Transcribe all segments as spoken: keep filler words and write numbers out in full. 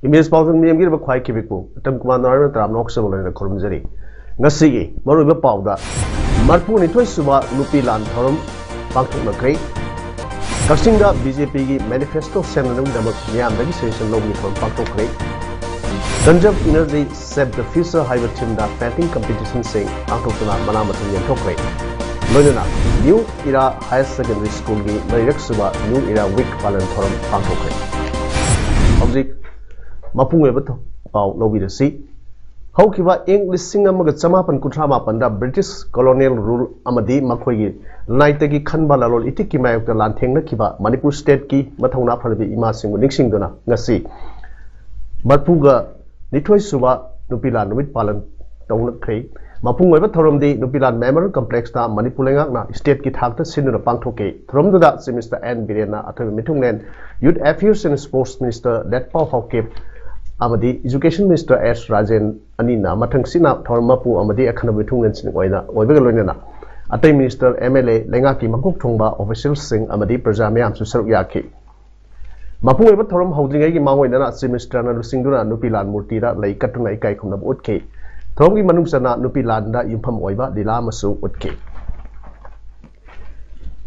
Image ꯄꯥꯎꯗꯝ ꯃꯤꯌꯥꯝꯒꯤꯔꯕ ꯈ꯭ꯋꯥꯏ ꯈꯤꯕꯤꯛꯄꯨ item Kumar Narayana ꯇꯔꯥꯝꯅ ꯑꯣꯛꯆꯕ ꯂꯣꯏꯅꯅ ꯈꯨꯔꯨꯝꯖꯔꯤ꯫ ꯉꯁꯤꯒꯤ ꯃꯔꯨꯑꯣꯏꯕ ꯄꯥꯎꯗ, ꯃꯔꯤꯐꯨꯅꯤꯊꯣꯏ ꯁꯨꯕ ꯅꯨꯄꯤ ꯂꯥꯟ ꯊꯧꯔꯝ ꯄꯥꯡꯊꯣꯛꯅꯈ꯭ꯔꯦ꯫ ꯀꯛꯆꯤꯡꯗ ꯕꯤ ꯖꯦ ꯄꯤꯒꯤ ꯃꯦꯅꯤꯐꯦꯁꯇꯣ ꯁꯦꯝꯅꯅꯕꯒꯤꯗꯃꯛ ꯃꯤꯌꯥꯝꯗꯒꯤ ꯁꯖꯦꯁꯟ ꯂꯧꯕꯒꯤ ꯊꯧꯔꯝ ꯄꯥꯡꯊꯣꯛꯈ꯭ꯔꯦ꯫ Conserve Energy, Save the Future ꯍꯥꯏꯕ ꯊꯤꯝꯗ ꯄꯦꯟꯇꯤꯡ ꯀꯝꯄꯤꯇꯤꯁꯟꯁꯤꯡ ꯄꯥꯡꯊꯣꯛꯇꯨꯅ ꯃꯅꯥ ꯃꯁꯤꯡ ꯌꯦꯟꯊꯣꯛꯈ꯭ꯔꯦ꯫ ꯂꯣꯏꯅꯅ ꯅ꯭ꯌꯨ ꯏꯔꯥ ꯍꯥꯌꯔ ꯁꯦꯀꯦꯟꯗꯔꯤ ꯁ꯭ꯀꯨꯜꯒꯤ ꯃꯔꯤꯔꯛ ꯁꯨꯕ ꯅ꯭ꯌꯨ ꯏꯔꯥ ꯋꯤꯛ ꯄꯥꯂꯟ ꯊꯧꯔꯝ ꯄꯥꯡꯊꯣꯛꯈ꯭ꯔꯦ꯫ ꯍꯧꯖꯤꯛ ꯃꯄꯨꯡ ꯑꯣꯏꯕ ꯊ-, ꯄꯥꯎ ꯂꯧꯕꯤꯔꯁꯤ꯫ ꯍꯧꯈꯤꯕ ꯏꯪ ꯂꯤꯁꯤꯡ ꯑꯃꯒ ꯆꯃꯥꯄꯟ ꯀꯨꯟꯊ꯭ꯔꯥ ꯃꯥꯄꯟꯗ ꯕ꯭ꯔꯤꯇꯤꯁ ꯀꯣꯂꯣꯅꯤꯌꯦꯜ ꯔꯨꯜ ꯑꯃꯗꯤ ꯃꯈꯣꯏꯒꯤ ꯂꯅꯥꯏꯇꯒꯤ ꯈꯟꯕ ꯂꯂꯣꯟ ꯏꯇꯤꯛꯀꯤ ꯃꯥꯌꯣꯛꯇ ꯂꯥꯟꯊꯦꯡꯅꯈꯤꯕ ꯃꯅꯤꯄꯨꯔ ꯁ꯭ꯇꯦꯠꯀꯤ ꯃꯊꯧꯅꯥ ꯐꯔꯕꯤ ꯏꯃꯥꯁꯤꯡꯕꯨ ꯅꯤꯡꯁꯤꯡꯗꯨꯅ ꯉꯁꯤ ꯃꯔꯤꯐꯨꯒ ꯅꯤꯊꯣꯏ ꯁꯨꯕ ꯅꯨꯄꯤ ꯂꯥꯟ ꯅꯨꯃꯤꯠ ꯄꯥꯂꯟ ꯇꯧꯅꯈ꯭ꯔꯦ꯫ ꯃꯄꯨꯡ ꯑꯣꯏꯕ ꯊꯧꯔꯝꯗꯤ ꯅꯨꯄꯤ ꯂꯥꯟ ꯃꯦꯃꯣꯔꯤꯌꯦꯜ ꯀꯝꯄ꯭ꯂꯦꯛꯁꯇ ꯃꯅꯤꯄꯨꯔ ꯂꯩꯉꯥꯛꯅ ꯁ꯭ꯇꯦꯠꯀꯤ ꯊꯥꯛꯇ ꯁꯤꯟꯗꯨꯅ ꯄꯥꯡꯊꯣꯛꯈꯤ꯫ ꯊꯧꯔꯝꯗꯨꯗ ꯆꯤꯐ ꯃꯤꯅꯤꯁꯇꯔ ꯑꯦꯟ ꯕꯤꯔꯦꯟꯅ ꯑꯊꯣꯏꯕ ꯃꯤꯊꯨꯡꯂꯦꯟ, ꯌꯨꯠ affairs and sports minister ꯂꯦꯠꯄꯥꯎ Haokip ꯑꯃꯗꯤ ꯏꯖꯨꯀꯦꯁꯟ ꯃꯤꯅꯤꯁꯇꯔ ꯑꯦꯁ ꯔꯥꯖꯦꯟ ꯑꯅꯤꯅ ꯃꯊꯪꯁꯤꯠꯅ ꯊꯧꯔꯝ ꯃꯄꯨ ꯑꯃꯗꯤ ꯑꯈꯟꯅꯕ ꯃꯤꯊꯨꯡꯂꯦꯟꯁꯤꯡ ꯑꯣꯏꯅ ꯑꯣꯏꯕꯒ ꯂꯣꯏꯅꯅ ꯑꯇꯩ ꯃꯤꯅꯤꯁꯇꯔ, ꯑꯦꯝ ꯑꯦꯜ ꯑꯦ, ꯂꯩꯉꯥꯛꯀꯤ ꯃꯀꯣꯛ ꯊꯣꯡꯕ ꯑꯣꯐꯤꯁꯤꯌꯦꯜꯁꯤꯡ ꯑꯃꯗꯤ ꯄ꯭ꯔꯖꯥ ꯃꯌꯥꯝꯁꯨ ꯁꯔꯨꯛ ꯌꯥꯈꯤ꯫ ꯃꯄꯨꯡ ꯑꯣꯏꯕ ꯊꯧꯔꯝ ꯍꯧꯗ꯭ꯔꯤꯉꯩꯒꯤ ꯃꯥꯡꯑꯣꯏꯅꯅ ꯆꯤꯐ ꯃꯤꯅꯤꯁꯇꯔꯅ ꯂꯨꯆꯤꯡꯗꯨꯅ ꯅꯨꯄꯤ ꯂꯥꯟ ꯃꯨꯔꯇꯤꯗ ꯂꯩ ꯀꯠꯇꯨꯅ ꯏꯀꯥꯏ ꯈꯨꯝꯅꯕ ꯎꯠꯈꯤ꯫ ꯊꯧꯔꯝꯒꯤ ꯃꯅꯨꯡ ꯆꯟꯅ ꯅꯨꯄꯤ ꯂꯥꯟꯗ ꯌꯨꯝꯐꯝ ꯑꯣꯏꯕ ꯂꯤꯂꯥ ꯑꯃꯁꯨ ꯎꯠꯈꯤ꯫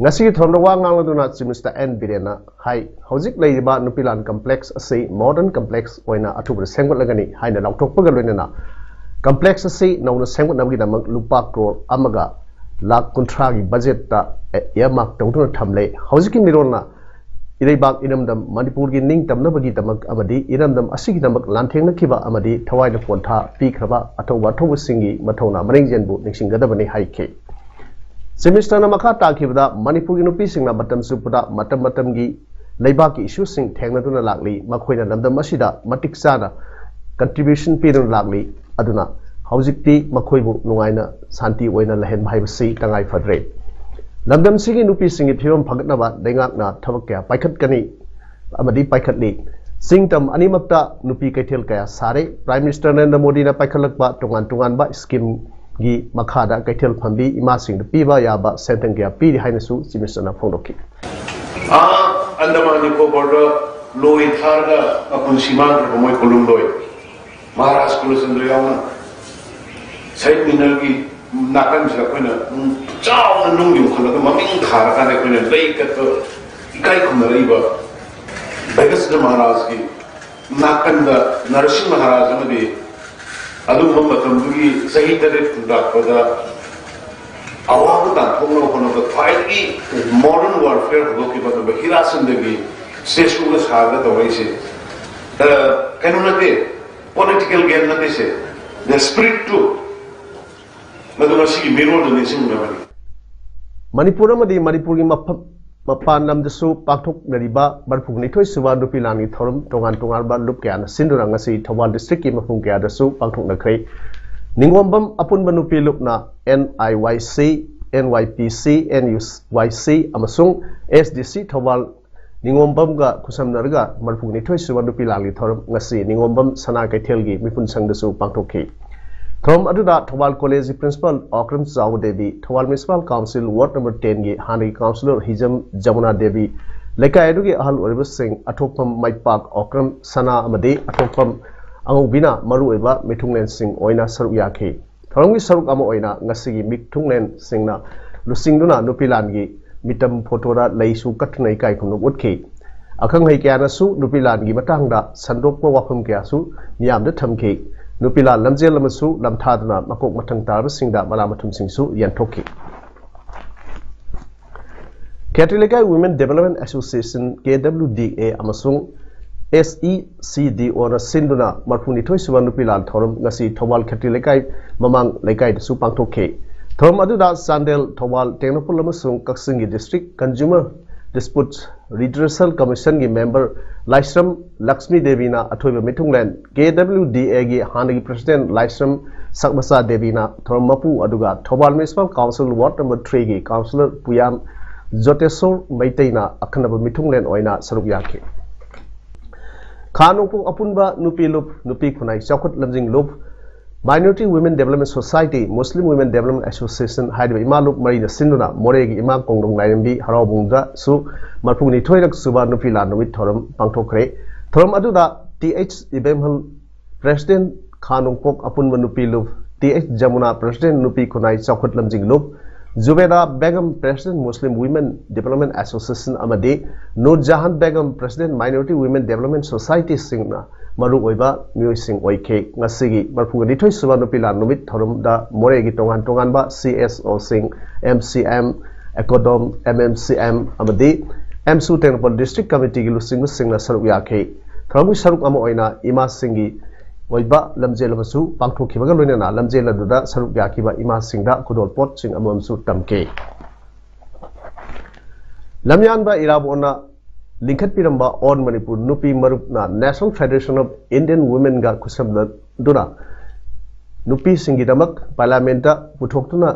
ꯉꯁꯤꯒꯤ ꯊꯧꯔꯝꯗ ꯋꯥ ꯉꯥꯡꯂꯗꯨꯅ ꯆꯤꯐ ꯃꯤꯅꯤꯁꯇꯔ ꯑꯦꯟ ꯕꯤꯔꯦꯟꯅ ꯍꯥꯏ, ꯍꯧꯖꯤꯛ ꯂꯩꯔꯤꯕ ꯅꯨꯄꯤ ꯂꯥꯟ ꯀꯝꯄ꯭ꯂꯦꯛꯁ ꯑꯁꯤ ꯃꯣꯗꯔꯟ ꯀꯝꯄ꯭ꯂꯦꯛꯁ ꯑꯣꯏꯅ ꯑꯊꯨꯕꯗ ꯁꯦꯝꯒꯠꯂꯒꯅꯤ ꯍꯥꯏꯅ ꯂꯥꯎꯊꯣꯛꯄꯒ ꯂꯣꯏꯅꯅ ꯀꯝꯄ꯭ꯂꯦꯛꯁ ꯑꯁꯤ ꯅꯧꯅ ꯁꯦꯝꯒꯠꯅꯕꯒꯤꯗꯃꯛ ꯂꯨꯄꯥ ꯀ꯭ꯔꯣꯔ ꯑꯃꯒ ꯂꯥꯈ ꯀꯨꯟꯊ꯭ꯔꯥꯒꯤ ꯕꯖꯦꯠꯇ ꯏꯌꯥꯔꯃꯥꯔꯛ ꯇꯧꯗꯨꯅ ꯊꯝꯂꯦ꯫ ꯍꯧꯖꯤꯛꯀꯤ ꯃꯤꯔꯣꯜꯅ ꯏꯔꯩꯕꯥꯛ ꯏꯔꯝꯗꯝ ꯃꯅꯤꯄꯨꯔꯒꯤ ꯅꯤꯡꯇꯝꯅꯕꯒꯤꯗꯃꯛ ꯑꯃꯗꯤ ꯏꯔꯝꯗꯝ ꯑꯁꯤꯒꯤꯗꯃꯛ ꯂꯥꯟꯊꯦꯡꯅꯈꯤꯕ ꯑꯃꯗꯤ ꯊꯋꯥꯏꯅ ꯄꯣꯟꯊꯥ ꯄꯤꯈ꯭ꯔꯕ ꯑꯊꯧꯕ ꯑꯊꯧꯕꯁꯤꯡꯒꯤ ꯃꯊꯧꯅꯥ ꯃꯔꯤꯡꯖꯦꯜꯕꯨ ꯅꯤꯡꯁꯤꯡꯒꯗꯕꯅꯤ ꯍꯥꯏꯈꯤ꯫ ꯆꯤꯐ ꯃꯤꯅꯤꯁꯇꯔꯅ ꯃꯈꯥ ꯇꯥꯈꯤꯕꯗ, ꯃꯅꯤꯄꯨꯔꯒꯤ ꯅꯨꯄꯤꯁꯤꯡꯅ ꯃꯇꯝ ꯆꯨꯞꯄꯗ ꯃꯇꯝ ꯃꯇꯝꯒꯤ ꯂꯩꯕꯥꯛꯀꯤ ꯏꯁꯨꯁꯤꯡ ꯊꯦꯡꯅꯗꯨꯅ ꯂꯥꯛꯂꯤ꯫ ꯃꯈꯣꯏꯅ ꯂꯝꯗꯝ ꯑꯁꯤꯗ ꯃꯇꯤꯛ ꯆꯥꯅ ꯀꯟꯇ꯭ꯔꯤꯕ꯭ꯌꯨꯁꯟ ꯄꯤꯗꯨꯅ ꯂꯥꯛꯂꯤ꯫ ꯑꯗꯨꯅ ꯍꯧꯖꯤꯛꯇꯤ ꯃꯈꯣꯏꯕꯨ ꯅꯨꯡꯉꯥꯏꯅ ꯁꯥꯟꯇꯤ ꯑꯣꯏꯅ ꯂꯩꯍꯟꯕ ꯍꯥꯏꯕꯁꯤ ꯇꯉꯥꯏ ꯐꯗ꯭ꯔꯦ꯫ ꯂꯝꯗꯝꯁꯤꯒꯤ ꯅꯨꯄꯤꯁꯤꯡꯒꯤ ꯐꯤꯕꯝ ꯐꯒꯠꯅꯕ ꯂꯩꯉꯥꯛꯅ ꯊꯕꯛ ꯀꯌꯥ ꯄꯥꯏꯈꯠꯀꯅꯤ ꯑꯃꯗꯤ ꯄꯥꯏꯈꯠꯂꯤ꯫ ꯆꯤꯡ ꯇꯝ ꯑꯅꯤꯃꯛꯇ ꯅꯨꯄꯤ ꯀꯩꯊꯦꯜ ꯀꯌꯥ ꯁꯥꯔꯦ꯫ ꯄ꯭ꯔꯥꯏꯝ ꯃꯤꯅꯤꯁꯇꯔ ꯅꯔꯦꯟꯗ꯭ꯔ ꯃꯣꯗꯤꯅ ꯄꯥꯏꯈꯠꯂꯛꯄ ꯇꯣꯉꯥꯟ ꯇꯣꯉꯥꯟꯕ ꯁ꯭ꯀꯤꯝꯒꯤ ꯃꯈꯥꯗ ꯀꯩꯊꯦꯜ ꯐꯝꯕꯤ ꯏꯃꯥꯁꯤꯡꯗ ꯄꯤꯕ ꯌꯥꯕ ꯁꯦꯟꯊꯪ ꯀꯌꯥ ꯄꯤꯔꯤ ꯍꯥꯏꯅꯁꯨ ꯆꯤꯐ ꯃꯤꯅꯤꯁꯇꯔꯅ ꯐꯣꯡꯗꯣꯛꯈꯤ꯫ ꯑꯥ, ꯑꯟꯗꯃꯥꯟ ꯅꯤꯀꯣꯕꯔꯗ ꯂꯣꯏ ꯊꯥꯔꯒ ꯃꯄꯨꯟꯁꯤ ꯃꯥꯡꯈ꯭ꯔꯕ ꯃꯣꯏ ꯀꯨꯂꯨꯝꯂꯣꯏ, ꯃꯍꯥꯔꯥꯖ ꯀꯨꯂꯆꯟꯗ꯭ꯔ ꯌꯥꯎꯅ ꯁꯍꯤꯗ ꯃꯤꯅꯔꯒꯤ ꯅꯥꯀꯟꯁꯤꯗ ꯑꯩꯈꯣꯏꯅ ꯆꯥꯎꯅ ꯅꯨꯡ ꯌꯨꯡꯈꯠꯂꯒ ꯃꯃꯤꯡ ꯊꯥꯔꯀꯥꯟꯗ ꯑꯩꯈꯣꯏꯅ ꯂꯩ ꯀꯠꯄ ꯏꯀꯥꯏ ꯈꯨꯝꯅꯔꯛꯏꯕ ꯚꯦꯒꯁꯅ ꯃꯍꯥꯔꯥꯖꯀꯤ ꯅꯥꯀꯟꯗ ꯅꯔꯁꯤꯡ ꯃꯍꯥꯔꯥꯖ ꯑꯃꯗꯤ ꯑꯗꯨꯒꯨꯝꯕ ꯃꯇꯝꯗꯨꯒꯤ ꯆꯍꯤ ꯇꯔꯦꯠ ꯈꯨꯟꯇꯥꯛꯄꯗ ꯑꯋꯥꯕ ꯇꯥꯟꯊꯣꯛꯅꯕ ꯍꯣꯠꯅꯕꯗ ꯈ꯭ꯋꯥꯏꯗꯒꯤ ꯃꯣꯗꯔꯟ ꯋꯥꯔꯐꯤꯌꯔ ꯍꯧꯗꯣꯛꯈꯤꯕ ꯑꯗꯨꯒ ꯍꯤꯔꯥꯁꯟꯗꯒꯤ ꯁ꯭ꯇꯦꯆꯨꯒ ꯁꯥꯔꯒ ꯇꯧꯔꯛꯏꯁꯦ, ꯑ, ꯀꯩꯅꯣ ꯅꯠꯇꯦ, ꯄꯣꯂꯤꯇꯤꯀꯦꯜ ꯒꯦꯝ ꯅꯠꯇꯦ ꯁꯦ꯫ The spirit too꯫ ꯃꯗꯨ ꯉꯁꯤꯒꯤ ꯃꯤꯔꯣꯜꯗ ꯅꯤꯡꯁꯤꯡꯅꯕꯅꯤ꯫ ꯃꯅꯤꯄꯨꯔ ꯑꯃꯗꯤ ꯃꯅꯤꯄꯨꯔꯒꯤ ꯃꯐꯝ ꯃꯄꯥꯟ ꯂꯝꯗꯁꯨ ꯄꯥꯡꯊꯣꯛꯅꯔꯤꯕ ꯃꯔꯤꯐꯨ ꯅꯤꯊꯣꯏ ꯁꯨꯕ ꯅꯨꯄꯤ ꯂꯥꯟꯒꯤ ꯊꯧꯔꯝ ꯇꯣꯉꯥꯟ ꯇꯣꯉꯥꯟꯕ ꯂꯨꯞ ꯀꯌꯥꯅ ꯁꯤꯟꯗꯨꯅ ꯉꯁꯤ ꯊꯧꯕꯥꯜ ꯗꯤꯁꯇ꯭ꯔꯤꯛꯀꯤ ꯃꯐꯝ ꯀꯌꯥꯗꯁꯨ ꯄꯥꯡꯊꯣꯛꯅꯈ꯭ꯔꯦ꯫ ꯅꯤꯉꯣꯝꯕꯝ ꯑꯄꯨꯟꯕ ꯅꯨꯄꯤ ꯂꯨꯞꯅ ꯑꯦꯟ ꯑꯥꯏ ꯋꯥꯏ ꯁꯤ, ꯑꯦꯟ ꯋꯥꯏ ꯄꯤ ꯁꯤ, ꯑꯦꯟ ꯌꯨ ꯋꯥꯏ ꯁꯤ ꯑꯃꯁꯨꯡ ꯑꯦꯁ ꯗꯤ ꯁꯤ ꯊꯧꯕꯥꯜ ꯅꯤꯉꯣꯝꯕꯝꯒ ꯈꯨꯠꯁꯝꯅꯔꯒ ꯃꯔꯤꯐꯨ ꯅꯤꯊꯣꯏ ꯁꯨꯕ ꯅꯨꯄꯤ ꯂꯥꯟꯒꯤ ꯊꯧꯔꯝ ꯉꯁꯤ ꯅꯤꯉꯣꯝꯕꯝ ꯁꯅꯥ ꯀꯩꯊꯦꯜꯒꯤ ꯃꯤꯄꯨꯟ ꯁꯪꯗꯁꯨ ꯄꯥꯡꯊꯣꯛꯈꯤ꯫ ꯊꯧꯔꯝ ꯑꯗꯨꯗ ꯊꯧꯕꯥꯜ ꯀꯣꯂꯦꯖꯀꯤ principal Okram Chaoba Devi, Thoubal municipal council ward number ꯇꯦꯟꯒꯤ ꯍꯥꯟꯅꯒꯤ ꯀꯥꯎꯟꯁꯤꯂꯔ ꯍꯤꯖꯝ ꯖꯃꯨꯅꯥ ꯗꯦꯕꯤ, ꯂꯩꯀꯥꯏ ꯑꯗꯨꯒꯤ ꯑꯍꯜ ꯑꯣꯏꯔꯤꯕꯁꯤꯡ ꯑꯊꯣꯛꯐꯝ ꯃꯥꯏꯄꯥꯛ ꯑꯣꯀ꯭ꯔꯝ ꯁꯅꯥ ꯑꯃꯗꯤ ꯑꯊꯣꯛꯐꯝ ꯑꯉꯧꯕꯤꯅ ꯃꯔꯨꯑꯣꯏꯕ ꯃꯤꯊꯨꯡꯂꯦꯟꯁꯤꯡ ꯑꯣꯏꯅ ꯁꯔꯨꯛ ꯌꯥꯈꯤ꯫ ꯊꯧꯔꯝꯒꯤ ꯁꯔꯨꯛ ꯑꯃ ꯑꯣꯏꯅ ꯉꯁꯤꯒꯤ ꯃꯤꯊꯨꯡꯂꯦꯟꯁꯤꯡꯅ ꯂꯨꯆꯤꯡꯗꯨꯅ ꯅꯨꯄꯤ ꯂꯥꯟꯒꯤ ꯃꯤꯇꯝ ꯐꯣꯇꯣꯗ ꯂꯩꯁꯨ ꯀꯠꯇꯨꯅ ꯏꯀꯥꯏ ꯈꯨꯝꯅꯕ ꯎꯠꯈꯤ꯫ ꯑꯈꯪ ꯑꯍꯩ ꯀꯌꯥꯅꯁꯨ ꯅꯨꯄꯤ ꯂꯥꯟꯒꯤ ꯃꯇꯥꯡꯗ ꯁꯟꯗꯣꯛꯄ ꯋꯥꯐꯝ ꯀꯌꯥꯁꯨ ꯃꯤꯌꯥꯝꯗ ꯊꯝꯈꯤ꯫ ꯅꯨꯄꯤ ꯂꯥꯟ ꯂꯝꯖꯦꯜ ꯑꯃꯁꯨ ꯂꯝꯊꯥꯗꯨꯅ ꯃꯀꯣꯛ ꯃꯊꯪ ꯇꯥꯔꯕꯁꯤꯡꯗ ꯃꯅꯥ ꯃꯊꯨꯝꯁꯤꯡꯁꯨ ꯌꯦꯟꯊꯣꯛꯈꯤ꯫ ꯈꯦꯇ꯭ꯔꯤ ꯂꯩꯀꯥꯏ Women Development Association, ꯀꯦ ꯗꯕ꯭ꯂꯤꯎ ꯗꯤ ꯑꯦ, ꯑꯃꯁꯨꯡ ꯑꯦꯁ ꯏ ꯁꯤ ꯗꯤ ꯑꯣꯅ ꯁꯤꯟꯗꯨꯅ ꯃꯔꯤꯐꯨ ꯅꯤꯊꯣꯏ ꯁꯨꯕ ꯅꯨꯄꯤ ꯂꯥꯟ ꯊꯧꯔꯝ ꯉꯁꯤ ꯊꯧꯕꯥꯜ ꯈꯦꯇ꯭ꯔꯤ ꯂꯩꯀꯥꯏ ꯃꯃꯥꯡ ꯂꯩꯀꯥꯏꯗꯁꯨ ꯄꯥꯡꯊꯣꯛꯈꯤ꯫ ꯊꯧꯔꯝ ꯑꯗꯨꯗ ꯆꯥꯟꯗꯦꯜ, ꯊꯧꯕꯥꯜ, ꯇꯦꯡꯅꯧꯄꯜ ꯑꯃꯁꯨꯡ ꯀꯛꯆꯤꯡꯒꯤ district consumer Disputes Redressal Commission ꯒꯤ member ꯂꯥꯏꯁ꯭ꯔꯝ ꯂꯛꯁꯃꯤ ꯗꯦꯕꯤꯅ ꯑꯊꯣꯏꯕ ꯃꯤꯊꯨꯡꯂꯦꯟ, ꯀꯦ ꯗꯕ꯭ꯂꯤꯎ ꯗꯤ ꯑꯦ ꯒꯤ ꯍꯥꯟꯅꯒꯤ president ꯂꯥꯏꯁ꯭ꯔꯝ ꯁꯛꯃꯆꯥ ꯗꯦꯕꯤꯅ ꯊꯧꯔꯝ ꯃꯄꯨ, ꯑꯗꯨꯒ Thoubal Municipal Council Ward number three ꯒꯤ councillor ꯄꯨꯌꯥꯝ ꯖꯣꯇꯦꯁꯣꯔ ꯃꯩꯇꯩꯅ ꯑꯈꯟꯅꯕ ꯃꯤꯊꯨꯡꯂꯦꯟ ꯑꯣꯏꯅ ꯁꯔꯨꯛ ꯌꯥꯈꯤ꯫ ꯈꯥ ꯅꯣꯡꯄꯣꯛ ꯑꯄꯨꯟꯕ ꯅꯨꯄꯤ ꯂꯨꯞ, ꯅꯨꯄꯤ ꯈꯨꯟꯅꯥꯏ ꯆꯥꯎꯈꯠ ꯂꯝꯖꯤꯡ ꯂꯨꯞ, Minority Women Development Society, Muslim Women Development Association ꯍꯥꯏꯔꯤꯕ ꯏꯃꯥ ꯂꯨꯞ ꯃꯔꯤꯅ ꯁꯤꯟꯗꯨꯅ ꯃꯣꯔꯦꯒꯤ ꯏꯃꯥ ꯀꯣꯡꯗꯣꯡ ꯂꯥꯏꯔꯦꯝꯕꯤ ꯍꯔꯥꯎꯕꯨꯡꯗꯁꯨ ꯃꯔꯐꯨꯅꯤꯊꯣꯏꯔꯛ ꯁꯨꯕ ꯅꯨꯄꯤ ꯂꯥꯟ ꯅꯨꯃꯤꯠ ꯊꯧꯔꯝ ꯄꯥꯡꯊꯣꯛꯈ꯭ꯔꯦ꯫ ꯊꯧꯔꯝ ꯑꯗꯨꯗ ꯇꯤ ꯑꯩꯆ ꯏꯕꯦꯝꯍꯜ, president ꯈꯥ ꯅꯣꯡꯄꯣꯛ ꯑꯄꯨꯟꯕ ꯅꯨꯄꯤ ꯂꯨꯞ, ꯇꯤ ꯑꯩꯆ ꯖꯃꯨꯅꯥ, president ꯅꯨꯄꯤ ꯈꯨꯟꯅꯥꯏ ꯆꯥꯎꯈꯠ ꯂꯝꯖꯤꯡ ꯂꯨꯞ, ꯖꯨꯕꯦꯗꯥ Begum, president Muslim Women Development Association ꯑꯃꯗꯤ Nur Jahan Begum, president Minority Women Development Society ꯁꯤꯡꯅ ꯃꯔꯨꯑꯣꯏꯕ ꯃꯤꯑꯣꯏꯁꯤꯡ ꯑꯣꯏꯈꯤ꯫ ꯉꯁꯤꯒꯤ ꯃꯔꯐꯨꯒ ꯅꯤꯊꯣꯏ ꯁꯨꯕ ꯅꯨꯄꯤ ꯂꯥꯟ ꯅꯨꯃꯤꯠ ꯊꯧꯔꯝꯗ ꯃꯣꯔꯦꯒꯤ ꯇꯣꯉꯥꯟ ꯇꯣꯉꯥꯟꯕ ꯁꯤ ꯑꯦꯁ ꯑꯣꯁꯤꯡ, ꯑꯦꯝ ꯁꯤ ꯑꯦꯝ, ꯑꯦꯀꯣꯗꯣꯝ, ꯑꯦꯝ ꯑꯦꯝ ꯁꯤ ꯑꯦꯝ ꯑꯃꯗꯤ ꯑꯦꯝꯁꯨ ꯇꯦꯡꯅꯧꯄꯜ district committee ꯒꯤ ꯂꯨꯆꯤꯡꯕꯁꯤꯡꯅ ꯁꯔꯨꯛ ꯌꯥꯈꯤ꯫ ꯊꯧꯔꯝꯒꯤ ꯁꯔꯨꯛ ꯑꯃ ꯑꯣꯏꯅ ꯏꯃꯥꯁꯤꯡꯒꯤ ꯑꯣꯏꯕ ꯂꯝꯖꯦꯜ ꯑꯃꯁꯨ ꯄꯥꯡꯊꯣꯛꯈꯤꯕꯒ ꯂꯣꯏꯅꯅ ꯂꯝꯖꯦꯜ ꯑꯗꯨꯗ ꯁꯔꯨꯛ ꯌꯥꯈꯤꯕ ꯏꯃꯥꯁꯤꯡꯗ ꯈꯨꯗꯣꯜꯄꯣꯠꯁꯤꯡ ꯑꯃꯃꯝꯁꯨ ꯇꯝꯈꯤ꯫ ꯂꯝꯌꯥꯟꯕ ꯏꯔꯥꯕꯣꯠꯅ ꯂꯤꯡꯈꯠꯄꯤꯔꯝꯕ All Manipur ꯅꯨꯄꯤ ꯃꯔꯨꯞꯅ National Federation of Indian Women ꯒ ꯈꯨꯠꯁꯝꯅꯗꯨꯅ ꯅꯨꯄꯤꯁꯤꯡꯒꯤꯗꯃꯛ parliament ꯇ ꯄꯨꯊꯣꯛꯇꯨꯅ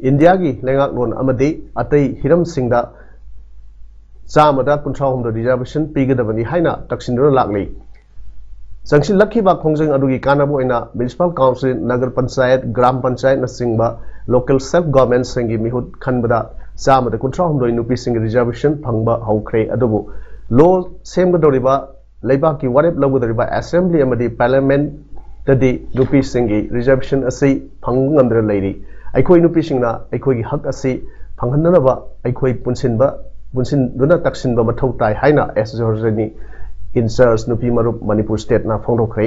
ꯏꯟꯗꯤꯌꯥꯒꯤ ꯂꯩꯉꯥꯛꯂꯣꯟ ꯑꯃꯗꯤ ꯑꯇꯩ ꯍꯤꯔꯝꯁꯤꯡꯗ ꯆꯥꯝꯃꯗ ꯀꯨꯟꯊ꯭ꯔꯥ ꯍꯨꯝꯗꯣꯏ reservation ꯄꯤꯒꯗꯕꯅꯤ ꯍꯥꯏꯅ ꯇꯛꯁꯤꯟꯗꯨꯅ ꯂꯥꯛꯂꯤ꯫ ꯆꯪꯁꯤꯜꯂꯛꯈꯤꯕ ꯈꯣꯡꯖꯪ ꯑꯗꯨꯒꯤ ꯀꯥꯟꯅꯕ ꯑꯣꯏꯅ Municipal Council, ꯅꯒꯔ ꯄꯟꯆꯥꯌꯠ, ꯒ꯭ꯔꯥꯝ ꯄꯟꯆꯥꯌꯠꯅꯆꯤꯡꯕ local self government ꯁꯤꯡꯒꯤ ꯃꯤꯍꯨꯠ ꯈꯟꯕꯗ ꯆꯥꯝꯃꯗ ꯀꯨꯟꯊ꯭ꯔꯥ ꯍꯨꯝꯗꯣꯏ ꯅꯨꯄꯤꯁꯤꯡꯒꯤ reservation ꯐꯪꯕ ꯍꯧꯈ꯭ꯔꯦ꯫ ꯑꯗꯨꯕꯨ law ꯁꯦꯝꯒꯗꯧꯔꯤꯕ, ꯂꯩꯕꯥꯛꯀꯤ ꯋꯥꯔꯦꯞ ꯂꯧꯒꯗꯧꯔꯤꯕ assembly ꯑꯃꯗꯤ parliament ꯇꯗꯤ ꯅꯨꯄꯤꯁꯤꯡꯒꯤ reservation ꯑꯁꯤ ꯐꯪꯕ ꯉꯝꯗꯅ ꯂꯩꯔꯤ꯫ ꯑꯩꯈꯣꯏ ꯅꯨꯄꯤꯁꯤꯡꯅ ꯑꯩꯈꯣꯏꯒꯤ ꯍꯛ ꯑꯁꯤ ꯐꯪꯍꯟꯅꯅꯕ ꯑꯩꯈꯣꯏ ꯄꯨꯟꯁꯤꯟꯕ, ꯄꯨꯟꯁꯤꯟꯗꯨꯅ ꯇꯛꯁꯤꯟꯕ ꯃꯊꯧ ꯇꯥꯏ ꯍꯥꯏꯅ ꯑꯦꯁ ꯖꯣꯔꯖꯅꯤ in charge ꯅꯨꯄꯤ ꯃꯔꯨꯞ ꯃꯅꯤꯄꯨꯔ state ꯅ ꯐꯣꯡꯗꯣꯛꯈ꯭ꯔꯦ꯫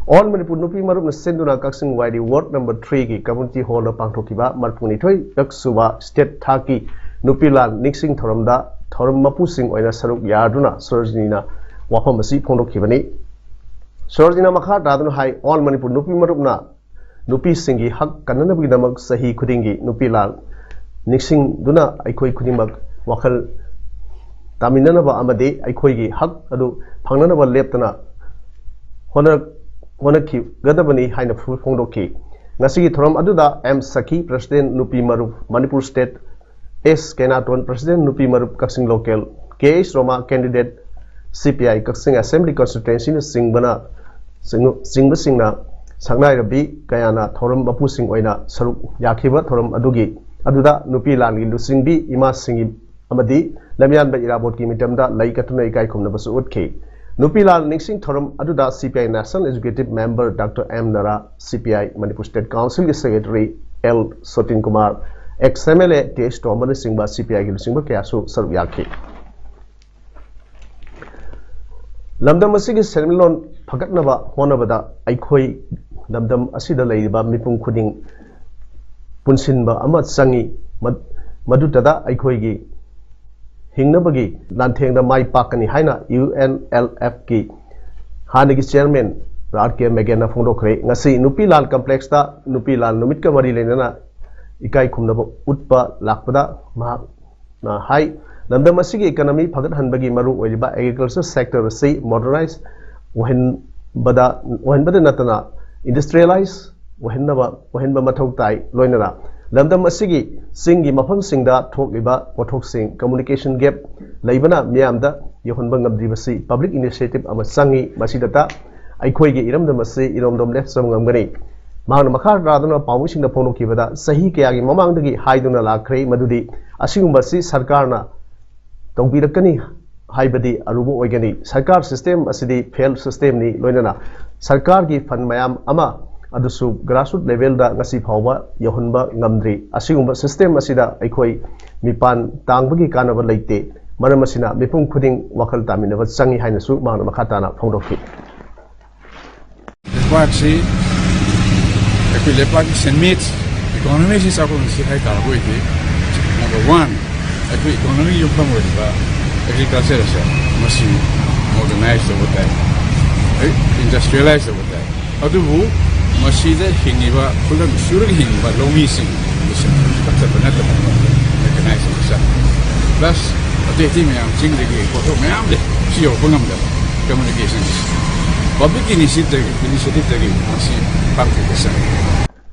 All Manipur ꯅꯨꯄꯤ ꯃꯔꯨꯞꯅ ꯁꯤꯟꯗꯨꯅ ꯀꯛꯆꯤꯡ ꯋꯥꯏꯔꯤ ward number three ꯒꯤ community hall ꯗ ꯄꯥꯡꯊꯣꯛꯈꯤꯕ ꯃꯔꯐꯨꯅꯤꯊꯣꯏꯔꯛ ꯁꯨꯕ state ꯊꯥꯛꯀꯤ ꯅꯨꯄꯤ ꯂꯥꯟ ꯅꯤꯡꯁꯤꯡ ꯊꯧꯔꯝꯗ ꯊꯧꯔꯝ ꯃꯄꯨꯁꯤꯡ ꯑꯣꯏꯅ ꯁꯔꯨꯛ ꯌꯥꯗꯨꯅ ꯁꯣꯔꯣꯖꯤꯅꯤꯅ ꯋꯥꯐꯝ ꯑꯁꯤ ꯐꯣꯡꯗꯣꯛꯈꯤꯕꯅꯤ꯫ ꯁꯣꯔꯣꯖꯤꯅꯤꯅ ꯃꯈꯥ ꯇꯥꯗꯨꯅ ꯍꯥꯏ, All Manipur ꯅꯨꯄꯤ ꯃꯔꯨꯞꯅ ꯅꯨꯄꯤꯁꯤꯡꯒꯤ ꯍꯛ ꯀꯟꯅꯅꯕꯒꯤꯗꯃꯛ ꯆꯍꯤ ꯈꯨꯗꯤꯡꯒꯤ ꯅꯨꯄꯤ ꯂꯥꯟ ꯅꯤꯡꯁꯤꯡꯗꯨꯅ ꯑꯩꯈꯣꯏ ꯈꯨꯗꯤꯡꯃꯛ ꯋꯥꯈꯜ ꯇꯥꯃꯤꯟꯅꯅꯕ ꯑꯃꯗꯤ ꯑꯩꯈꯣꯏꯒꯤ ꯍꯛ ꯑꯗꯨ ꯐꯪꯅꯅꯕ ꯂꯦꯞꯇꯅ ꯍꯣꯠꯅ-, ꯍꯣꯠꯅꯈꯤꯒꯗꯕꯅꯤ ꯍꯥꯏꯅ ꯐꯣꯡꯗꯣꯛꯈꯤ꯫ ꯉꯁꯤꯒꯤ ꯊꯧꯔꯝ ꯑꯗꯨꯗ ꯑꯦꯝ ꯁꯈꯤ, ꯄ꯭ꯔꯁꯤꯗꯦꯟ ꯅꯨꯄꯤ ꯃꯔꯨꯞ ꯃꯅꯤꯄꯨꯔ ꯁ꯭ꯇꯦꯠ, ꯑꯦꯁ ꯀꯦꯅꯥꯇꯣꯟ, ꯄ꯭ꯔꯁꯤꯗꯦꯟ ꯅꯨꯄꯤ ꯃꯔꯨꯞ ꯀꯛꯆꯤꯡ ꯂꯣꯀꯦꯜ, ꯀꯦ ꯑꯩꯆ ꯔꯣꯃꯥ, ꯀꯦꯟꯗꯤꯗꯦꯠ ꯁꯤ ꯄꯤ ꯑꯥꯏ ꯀꯛꯆꯤꯡ ꯑꯦꯁꯦꯝꯕ꯭ꯂꯤ ꯀꯟꯁꯇꯤꯇ꯭ꯋꯦꯟꯁꯤꯅꯆꯤꯡꯕꯅ ꯆꯤꯡꯕꯁꯤꯡꯅ ꯁꯛꯅꯥꯏꯔꯕꯤ ꯀꯌꯥꯅ ꯊꯧꯔꯝ ꯃꯄꯨꯁꯤꯡ ꯑꯣꯏꯅ ꯁꯔꯨꯛ ꯌꯥꯈꯤꯕ ꯊꯧꯔꯝ ꯑꯗꯨꯒꯤ ꯑꯗꯨꯗ ꯅꯨꯄꯤ ꯂꯥꯟꯒꯤ ꯂꯨꯆꯤꯡꯕꯤ ꯏꯃꯥꯁꯤꯡꯒꯤ ꯑꯃꯗꯤ ꯂꯝꯌꯥꯟꯕ ꯏꯔꯥꯕꯣꯠꯀꯤ ꯃꯤꯇꯝꯗ ꯂꯩ ꯀꯠꯇꯨꯅ ꯏꯀꯥꯏ ꯈꯨꯝꯅꯕꯁꯨ ꯎꯠꯈꯤ꯫ ꯅꯨꯄꯤ ꯂꯥꯟ ꯅꯤꯡꯁꯤꯡ ꯊꯧꯔꯝ ꯑꯗꯨꯗ C P I national executive member doctor M Nara, C P I Manipur state ꯀꯥꯎꯟꯁꯤꯜꯒꯤ secretary L Sotin Kumar, ex M L A T H ꯇꯣꯝꯕꯅꯆꯤꯡꯕ ꯁꯤ ꯄꯤ ꯑꯥꯏꯒꯤ ꯂꯨꯆꯤꯡꯕ ꯀꯌꯥꯁꯨ ꯁꯔꯨꯛ ꯌꯥꯈꯤ꯫ ꯂꯝꯗꯝ ꯑꯁꯤꯒꯤ ꯁꯦꯟꯃꯤꯠꯂꯣꯟ ꯐꯒꯠꯅꯕ ꯍꯣꯠꯅꯕꯗ ꯑꯩꯈꯣꯏ ꯂꯝꯗꯝ ꯑꯁꯤꯗ ꯂꯩꯔꯤꯕ ꯃꯤꯄꯨꯝ ꯈꯨꯗꯤꯡ ꯄꯨꯟꯁꯤꯟꯕ ꯑꯃ ꯆꯪꯏ꯫ ꯃ-, ꯃꯗꯨꯇꯗ ꯑꯩꯈꯣꯏꯒꯤ ꯍꯤꯡꯅꯕꯒꯤ ꯂꯥꯟꯊꯦꯡꯗ ꯃꯥꯏ ꯄꯥꯛꯀꯅꯤ ꯍꯥꯏꯅ ꯌꯨ ꯑꯦꯟ ꯑꯦꯜ ꯑꯦꯐꯀꯤ ꯍꯥꯟꯅꯒꯤ ꯆꯤꯌꯔꯃꯦꯟ ꯑꯥꯔ ꯀꯦ ꯃꯦꯒꯦꯟꯅ ꯐꯣꯡꯗꯣꯛꯈ꯭ꯔꯦ꯫ ꯉꯁꯤ ꯅꯨꯄꯤ ꯂꯥꯟ ꯀꯝꯄ꯭ꯂꯦꯛꯁꯇ ꯅꯨꯄꯤ ꯂꯥꯟ ꯅꯨꯃꯤꯠꯀ ꯃꯔꯤ ꯂꯩꯅꯅ ꯏꯀꯥꯏ ꯈꯨꯝꯅꯕ ꯎꯠꯄ ꯂꯥꯛꯄꯗ ꯃꯍꯥꯛꯅ ꯍꯥꯏ, ꯂꯝꯗꯝ ꯑꯁꯤꯒꯤ ꯏꯀꯣꯅꯣꯃꯤ ꯐꯒꯠꯍꯟꯕꯒꯤ ꯃꯔꯨ ꯑꯣꯏꯔꯤꯕ ꯑꯦꯒ꯭ꯔꯤꯀꯜꯆꯔ ꯁꯦꯛꯇꯔ ꯑꯁꯤ ꯃꯣꯗꯔꯅꯥꯏꯖ ꯑꯣꯏꯍꯟꯕꯗ, ꯑꯣꯏꯍꯟꯕꯗ ꯅꯠꯇꯅ ꯏꯟꯗꯁꯇ꯭ꯔꯤꯌꯦꯂꯥꯏꯖ ꯑꯣꯏꯍꯟꯅꯕ, ꯑꯣꯏꯍꯟꯕ ꯃꯊꯧ ꯇꯥꯏ꯫ ꯂꯣꯏꯅꯅ ꯂꯝꯗꯝ ꯑꯁꯤꯒꯤ ꯆꯤꯡꯒꯤ ꯃꯐꯝꯁꯤꯡꯗ ꯊꯣꯛꯂꯤꯕ ꯄꯣꯠꯊꯣꯛꯁꯤꯡ ꯀꯝꯃꯨꯅꯤꯀꯦꯁꯟ ꯒꯦꯞ ꯂꯩꯕꯅ ꯃꯤꯌꯥꯝꯗ ꯌꯧꯍꯟꯕ ꯉꯝꯗ꯭ꯔꯤꯕꯁꯤ ꯄꯕ꯭ꯂꯤꯛ ꯏꯅꯤꯁꯤꯌꯦꯇꯤꯚ ꯑꯃ ꯆꯪꯏ꯫ ꯃꯁꯤꯗ ꯑꯩꯈꯣꯏꯒꯤ ꯏꯔꯝꯗꯝ ꯑꯁꯤ ꯏꯔꯣꯝꯗꯣꯝ ꯂꯦꯞꯆꯕ ꯉꯝꯒꯅꯤ꯫ ꯃꯍꯥꯛꯅ ꯃꯈꯥ ꯇꯥꯗꯨꯅ ꯄꯥꯎꯃꯤꯁꯤꯡꯗ ꯐꯣꯡꯗꯣꯛꯈꯤꯕꯗ, ꯆꯍꯤ ꯀꯌꯥꯒꯤ ꯃꯃꯥꯡꯗꯒꯤ ꯍꯥꯏꯗꯨꯅ ꯂꯥꯛꯈ꯭ꯔꯦ ꯃꯗꯨꯗꯤ ꯑꯁꯤꯒꯨꯝꯕꯁꯤ ꯁꯔꯀꯥꯔꯅ ꯇꯧꯕꯤꯔꯛꯀꯅꯤ ꯍꯥꯏꯕꯗꯤ ꯑꯔꯨꯕ ꯑꯣꯏꯒꯅꯤ꯫ ꯁꯔꯀꯥꯔ ꯁꯤꯁꯇꯦꯝ ꯑꯁꯤꯗꯤ ꯐꯦꯜ ꯁꯤꯁꯇꯦꯝꯅꯤ꯫ ꯂꯣꯏꯅꯅ ꯁꯔꯀꯥꯔꯒꯤ ꯐꯟ ꯃꯌꯥꯝ ꯑꯃ ꯑꯗꯨꯁꯨ ꯒ꯭ꯔꯥꯁꯔꯨꯠ ꯂꯦꯚꯦꯜꯗ ꯉꯁꯤ ꯐꯥꯎꯕ ꯌꯧꯍꯟꯕ ꯉꯝꯗ꯭ꯔꯤ꯫ ꯑꯁꯤꯒꯨꯝꯕ ꯁꯤꯁꯇꯦꯝ ꯑꯁꯤꯗ ꯑꯩꯈꯣꯏ ꯃꯤꯄꯥꯟ ꯇꯥꯡꯕꯒꯤ ꯀꯥꯟꯅꯕ ꯂꯩꯇꯦ꯫ ꯃꯔꯝ ꯑꯁꯤꯅ ꯃꯤꯄꯨꯝ ꯈꯨꯗꯤꯡ ꯋꯥꯈꯜ ꯇꯥꯃꯤꯟꯅꯕ ꯆꯪꯏ ꯍꯥꯏꯅꯁꯨ ꯃꯍꯥꯛꯅ ꯃꯈꯥ ꯇꯥꯅ ꯐꯣꯡꯗꯣꯛꯈꯤ꯫ ꯂꯩꯕꯥꯛꯁꯤ, ꯑꯩꯈꯣꯏ ꯂꯩꯕꯥꯛꯀꯤ ꯁꯦꯟꯃꯤꯠ, ꯏꯀꯣꯅꯣꯃꯤꯁꯤ ꯆꯥꯎꯈꯠꯂꯛꯁꯤ ꯍꯥꯏ ꯇꯥꯔꯕ ꯑꯣꯏꯗꯤ, ꯅꯝꯕꯔ ꯋꯥꯟ, ꯑꯩꯈꯣꯏ ꯏꯀꯣꯅꯣꯃꯤꯒꯤ ꯌꯨꯝꯐꯝ ꯑꯣꯏꯔꯤꯕ ꯑꯦꯒ꯭ꯔꯤꯀꯜꯆꯔ ꯑꯁꯦ ꯃꯁꯤ ꯃꯣꯗꯔꯅꯥꯏꯖ ꯇꯧꯕ ꯇꯥꯏ, ꯏꯟꯗꯁꯇ꯭ꯔꯤꯌꯦꯂꯥꯏꯖ ꯇꯧꯕ ꯇꯥꯏ꯫ ꯑꯗꯨꯕꯨ ꯃꯁꯤꯗ ꯍꯤꯡꯉꯤꯕ, ꯈꯨꯂꯪ ꯁꯨꯔꯒ ꯍꯤꯡꯉꯤꯕ ꯂꯧꯃꯤꯁꯤꯡ, ꯃꯁꯤ ꯀꯛꯊꯠꯄ ꯅꯠꯇꯅ ꯃꯦꯀꯅꯥꯏꯖ ꯇꯧꯕ ꯆꯪꯉꯤ꯫ ꯄ꯭ꯂꯁ ꯑꯇꯩ ꯑꯇꯩ ꯃꯌꯥꯝ, ꯆꯤꯡꯗꯒꯤ ꯄꯣꯠꯊꯣꯛ ꯃꯌꯥꯝ ꯂꯩ, ꯁꯤ ꯌꯧꯔꯛꯄ ꯉꯝꯗꯕ꯫ ꯀꯝꯃꯨꯅꯤꯀꯦꯁꯟ ꯄꯕ꯭ꯂꯤꯛ ꯏꯅꯤꯁꯤꯌꯦꯇꯤꯚ, ꯏꯅꯤꯁꯤꯌꯦꯇꯤꯚꯇꯒꯤ ꯃꯁꯤ ꯄꯥꯡꯊꯣꯛꯄ ꯆꯪꯉꯤ꯫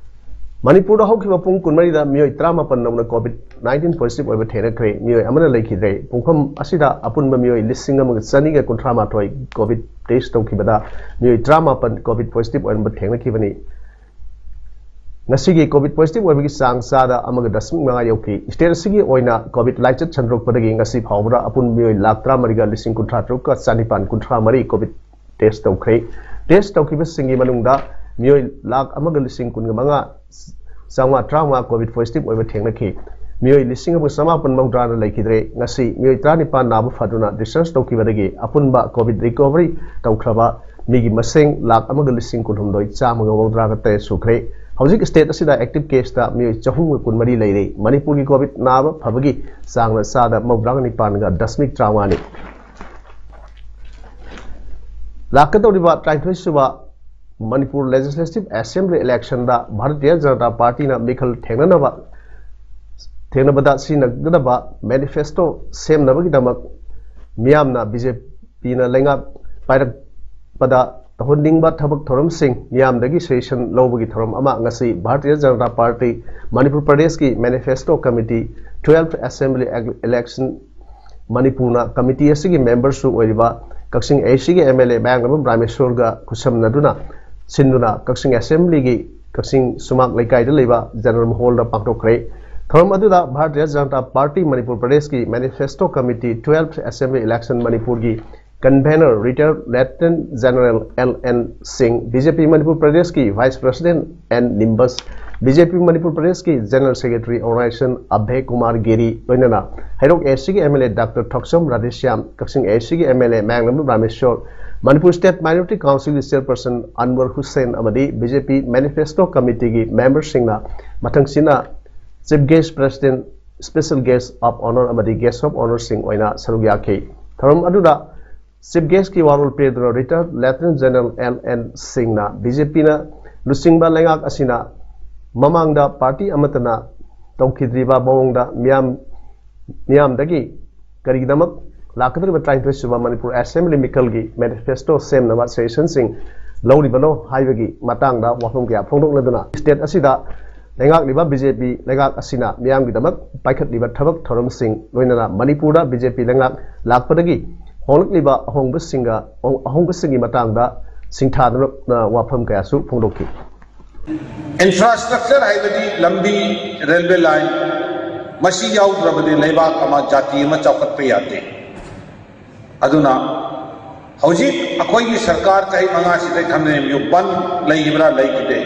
ꯃꯅꯤꯄꯨꯔꯗ ꯍꯧꯈꯤꯕ ꯄꯨꯡ ꯀꯨꯟꯃꯔꯤꯗ ꯃꯤꯑꯣꯏ ꯇꯔꯥꯃꯥꯄꯟ ꯅꯧꯅ ꯀꯣꯚꯤꯗ ꯅꯥꯏꯟꯇꯤꯟ ꯄꯣꯖꯤꯇꯤꯚ ꯑꯣꯏꯕ ꯊꯦꯡꯅꯈ꯭ꯔꯦ꯫ ꯃꯤꯑꯣꯏ ꯑꯃꯅ ꯂꯩꯈꯤꯗ꯭ꯔꯦ꯫ ꯄꯨꯡꯐꯝ ꯑꯁꯤꯗ ꯑꯄꯨꯟꯕ ꯃꯤꯑꯣꯏ ꯂꯤꯁꯤꯡ ꯑꯃꯒ ꯆꯅꯤꯒ ꯀꯨꯟꯊ꯭ꯔꯥ ꯃꯥꯊꯣꯏ ꯀꯣꯚꯤꯗ ꯇꯦꯁ ꯇꯧꯈꯤꯕꯗ ꯃꯤꯑꯣꯏ ꯇꯔꯥꯃꯥꯄꯟ ꯀꯣꯚꯤꯗ ꯄꯣꯖꯤꯇꯤꯚ ꯑꯣꯏꯔꯝꯕ ꯊꯦꯡꯅꯈꯤꯕꯅꯤ꯫ ꯉꯁꯤꯒꯤ ꯀꯣꯚꯤꯗ ꯄꯣꯖꯤꯇꯤꯚ ꯑꯣꯏꯕꯒꯤ ꯆꯥꯡ ꯆꯥꯗ ꯑꯃꯒ ꯗꯁꯃꯤꯛ ꯃꯉꯥ ꯌꯧꯈꯤ꯫ ꯁ꯭ꯇꯦꯠ ꯑꯁꯤꯒꯤ ꯑꯣꯏꯅ ꯀꯣꯚꯤꯗ ꯂꯥꯏꯆꯠ ꯁꯟꯗꯣꯔꯛꯄꯗꯒꯤ ꯉꯁꯤ ꯐꯥꯎꯕꯗ ꯑꯄꯨꯟꯕ ꯃꯤꯑꯣꯏ ꯂꯥꯈ ꯇꯔꯥꯃꯔꯤꯒ ꯂꯤꯁꯤꯡ ꯀꯨꯟꯊ꯭ꯔꯥ ꯇꯔꯨꯛꯀ ꯆꯅꯤꯄꯥꯟ ꯀꯨꯟꯊ꯭ꯔꯥ ꯃꯔꯤ ꯀꯣꯚꯤꯗ ꯇꯦꯁ ꯇꯧꯈ꯭ꯔꯦ꯫ ꯇꯦꯁ ꯇꯧꯈꯤꯕꯁꯤꯡꯒꯤ ꯃꯅꯨꯡꯗ ꯃꯤꯑꯣꯏ ꯂꯥꯈ ꯑꯃꯒ ꯂꯤꯁꯤꯡ ꯀꯨꯟꯒ ꯃꯉꯥ ꯆꯥꯝꯃꯉꯥ ꯇꯔꯥꯃꯉꯥ ꯀꯣꯚꯤꯗ ꯄꯣꯖꯤꯇꯤꯚ ꯑꯣꯏꯕ ꯊꯦꯡꯅꯈꯤ꯫ ꯃꯤꯑꯣꯏ ꯂꯤꯁꯤꯡ ꯑꯃꯒ ꯆꯃꯥꯄꯟ ꯃꯧꯗ꯭ꯔꯥꯅ ꯂꯩꯈꯤꯗ꯭ꯔꯦ꯫ ꯉꯁꯤ ꯃꯤꯑꯣꯏ ꯇꯔꯥꯅꯤꯄꯥꯟ ꯅꯥꯕ ꯐꯗꯨꯅ ꯗꯤꯁꯆꯥꯔꯖ ꯇꯧꯈꯤꯕꯗꯒꯤ ꯑꯄꯨꯟꯕ ꯀꯣꯚꯤꯗ ꯔꯤꯀꯣꯚꯔꯤ ꯇꯧꯈ꯭ꯔꯕ ꯃꯤꯒꯤ ꯃꯁꯤꯡ ꯂꯥꯈ ꯑꯃꯒ ꯂꯤꯁꯤꯡ ꯀꯨꯟꯍꯨꯝꯗꯣꯏ ꯆꯥꯝꯃꯒ ꯃꯧꯗ꯭ꯔꯥꯒ ꯇꯔꯦꯠ ꯁꯨꯈ꯭ꯔꯦ꯫ ꯍꯧꯖꯤꯛ ꯁ꯭ꯇꯦꯠ ꯑꯁꯤꯗ ꯑꯦꯛꯇꯤꯚ ꯀꯦꯁꯇ ꯃꯤꯑꯣꯏ ꯆꯍꯨꯝꯒ ꯀꯨꯟꯃꯔꯤ ꯂꯩꯔꯦ꯫ ꯃꯅꯤꯄꯨꯔꯒꯤ ꯀꯣꯚꯤꯗ ꯅꯥꯕ ꯐꯕꯒꯤ ꯆꯥꯡꯅ ꯆꯥꯗ ꯃꯧꯗ꯭ꯔꯥꯒ ꯅꯤꯄꯥꯟꯒ ꯗꯁꯃꯤꯛ ꯇꯔꯥꯃꯉꯥꯅꯤ꯫ ꯂꯥꯛꯀꯗꯧꯔꯤꯕ ꯇꯔꯥꯅꯤꯊꯣꯏ ꯁꯨꯕ ꯃꯅꯤꯄꯨꯔ ꯂꯦꯖꯤꯁꯂꯦꯇꯤꯚ ꯑꯦꯁꯦꯝꯕ꯭ꯂꯤ ꯏꯂꯦꯛꯁꯟꯗ ꯚꯥꯔꯇꯤꯌ ꯖꯅꯇꯥ ꯄꯥꯔꯇꯤꯅ ꯃꯤꯈꯜ ꯊꯦꯡꯅꯅꯕ ꯊꯦꯡꯅꯕꯗ ꯁꯤꯖꯤꯟꯅꯒꯗꯕ ꯃꯦꯅꯤꯐꯦꯁꯇꯣ ꯁꯦꯝꯅꯕꯒꯤꯗꯃꯛ ꯃꯤꯌꯥꯝꯅ ꯕꯤ ꯖꯦ ꯄꯤꯅ ꯂꯩꯉꯥꯛ ꯄꯥꯏꯔꯛꯄꯗ ꯇꯧꯍꯟꯅꯤꯡꯕ ꯊꯕꯛ ꯊꯧꯔꯝꯁꯤꯡ ꯃꯤꯌꯥꯝꯗꯒꯤ ꯁꯖꯦꯁꯟ ꯂꯧꯕꯒꯤ ꯊꯧꯔꯝ ꯑꯃ ꯉꯁꯤ ꯚꯥꯔꯇꯤꯌ ꯖꯅꯇꯥ ꯄꯥꯔꯇꯤ ꯃꯅꯤꯄꯨꯔ ꯄ꯭ꯔꯗꯦꯁꯀꯤ manifesto committee, twelfth assembly election ꯃꯅꯤꯄꯨꯔꯅ ꯀꯃꯤꯇꯤ ꯑꯁꯤꯒꯤ ꯃꯦꯝꯕꯔꯁꯨ ꯑꯣꯏꯔꯤꯕ ꯀꯛꯆꯤꯡ ꯑꯦ ꯁꯤꯒꯤ ꯑꯦꯝ ꯑꯦꯜ ꯑꯦ ꯃꯌꯥꯡꯂꯝꯕꯝ ꯔꯥꯃꯦꯁꯣꯔꯒ ꯈꯨꯠꯁꯝꯅꯗꯨꯅ ꯁꯤꯟꯗꯨꯅ ꯀꯛꯆꯤꯡ ꯑꯦꯁꯦꯝꯕ꯭ꯂꯤꯒꯤ ꯀꯛꯆꯤꯡ ꯁꯨꯃꯥꯡ ꯂꯩꯀꯥꯏꯗ ꯂꯩꯕ ꯖꯦꯅꯔꯦꯜ ꯍꯣꯜꯗ ꯄꯥꯡꯊꯣꯛꯈ꯭ꯔꯦ꯫ ꯊꯧꯔꯝ ꯑꯗꯨꯗ ꯚꯥꯔꯇꯤꯌ ꯖꯅꯇꯥ ꯄꯥꯔꯇꯤ ꯃꯅꯤꯄꯨꯔ ꯄ꯭ꯔꯗꯦꯁꯀꯤ manifesto committee, twelfth assembly election ꯃꯅꯤꯄꯨꯔꯒꯤ convener retired lieutenant general L N Singh, B J P Manipur ꯄ꯭ꯔꯗꯦꯁꯀꯤ vice president N Nimbus, B J P Manipur ꯄ꯭ꯔꯗꯦꯁꯀꯤ general secretary organisation Abhay Kumar Giri, ꯂꯣꯏꯅꯅ ꯍꯩꯔꯣꯛ ꯑꯦ ꯁꯤꯒꯤ M L A doctor Thokchom Radheshyam, Kakching A ꯁꯤꯒꯤ M L A Mayanglambam Rameshwar, Manipur state minority ꯀꯥꯎꯟꯁꯤꯜꯒꯤ chairperson Anwar Hussain ꯑꯃꯗꯤ B J P manifesto ꯀꯃꯤꯇꯤꯒꯤ ꯃꯦꯝꯕꯔꯁꯤꯡꯅ ꯃꯊꯪꯁꯤꯅ chief guest president, special guest of honour ꯑꯃꯗꯤ guest of ꯑꯣꯅꯔꯁꯤꯡ ꯑꯣꯏꯅ ꯁꯔꯨꯛ ꯌꯥꯈꯤ꯫ ꯊꯧꯔꯝ ꯑꯗꯨꯗ ꯆꯤꯐ ꯒꯦꯁꯀꯤ ꯋꯥꯔꯣꯜ ꯄꯤꯗꯨꯅ retired lieutenant general L N ꯁꯤꯡꯅ ꯕꯤ ꯖꯦ ꯄꯤꯅ ꯂꯨꯆꯤꯡꯕ ꯂꯩꯉꯥꯛ ꯑꯁꯤꯅ ꯃꯃꯥꯡꯗ ꯄꯥꯔꯇꯤ ꯑꯃꯠꯇꯅ ꯇꯧꯈꯤꯗ꯭ꯔꯤꯕ ꯃꯑꯣꯡꯗ ꯃꯤꯌꯥꯝ, ꯃꯤꯌꯥꯝꯗꯒꯤ ꯀꯔꯤꯒꯤꯗꯃꯛ ꯂꯥꯛꯀꯗꯧꯔꯤꯕ ꯇꯔꯥꯅꯤꯊꯣꯏ ꯁꯨꯕ ꯃꯅꯤꯄꯨꯔ ꯑꯦꯁꯦꯝꯕ꯭ꯂꯤ ꯃꯤꯈꯜꯒꯤ ꯃꯦꯅꯤꯐꯦꯁꯇꯣ ꯁꯦꯝꯅꯕ ꯁꯖꯦꯁꯟꯁꯤꯡ ꯂꯧꯔꯤꯕꯅꯣ ꯍꯥꯏꯕꯒꯤ ꯃꯇꯥꯡꯗ ꯋꯥꯐꯝ ꯀꯌꯥ ꯐꯣꯡꯗꯣꯛꯅꯗꯨꯅ, ꯁ꯭ꯇꯦꯠ ꯑꯁꯤꯗ ꯂꯩꯉꯥꯛꯂꯤꯕ ꯕꯤ ꯖꯦ ꯄꯤ ꯂꯩꯉꯥꯛ ꯑꯁꯤꯅ ꯃꯤꯌꯥꯝꯒꯤꯗꯃꯛ ꯄꯥꯏꯈꯠꯂꯤꯕ ꯊꯕꯛ ꯊꯧꯔꯝꯁꯤꯡ, ꯂꯣꯏꯅꯅ ꯃꯅꯤꯄꯨꯔꯗ ꯕꯤ ꯖꯦ ꯄꯤ ꯂꯩꯉꯥꯛ ꯂꯥꯛꯄꯗꯒꯤ ꯍꯣꯡꯂꯛꯂꯤꯕ ꯑꯍꯣꯡꯕꯁꯤꯡꯒ, ꯑꯍꯣꯡꯕꯁꯤꯡꯒꯤ ꯃꯇꯥꯡꯗ ꯁꯤꯡꯊꯥꯗꯨꯅ ꯋꯥꯐꯝ ꯀꯌꯥꯁꯨ ꯐꯣꯡꯗꯣꯛꯈꯤ꯫ ꯏꯟꯐ꯭ꯔꯥꯁ꯭ꯇ꯭ꯔꯛꯆꯔ ꯍꯥꯏꯕꯗꯤ ꯂꯝꯕꯤ, ꯔꯦꯜꯋꯦ ꯂꯥꯏꯟ, ꯃꯁꯤ ꯌꯥꯎꯗ꯭ꯔꯕꯗꯤ ꯂꯩꯕꯥꯛ ꯑꯃ, ꯖꯥꯇꯤ ꯑꯃ ꯆꯥꯎꯈꯠꯄ ꯌꯥꯗꯦ꯫ ꯑꯗꯨꯅ ꯍꯧꯖꯤꯛ ꯑꯩꯈꯣꯏꯒꯤ ꯁꯔꯀꯥꯔ ꯆꯍꯤ ꯃꯉꯥꯁꯤꯗ ꯈꯪꯅ ꯌꯦꯡꯕꯤꯌꯨ, ꯕꯟ ꯂꯩꯈꯤꯕ꯭ꯔꯥ? ꯂꯩꯈꯤꯗꯦ꯫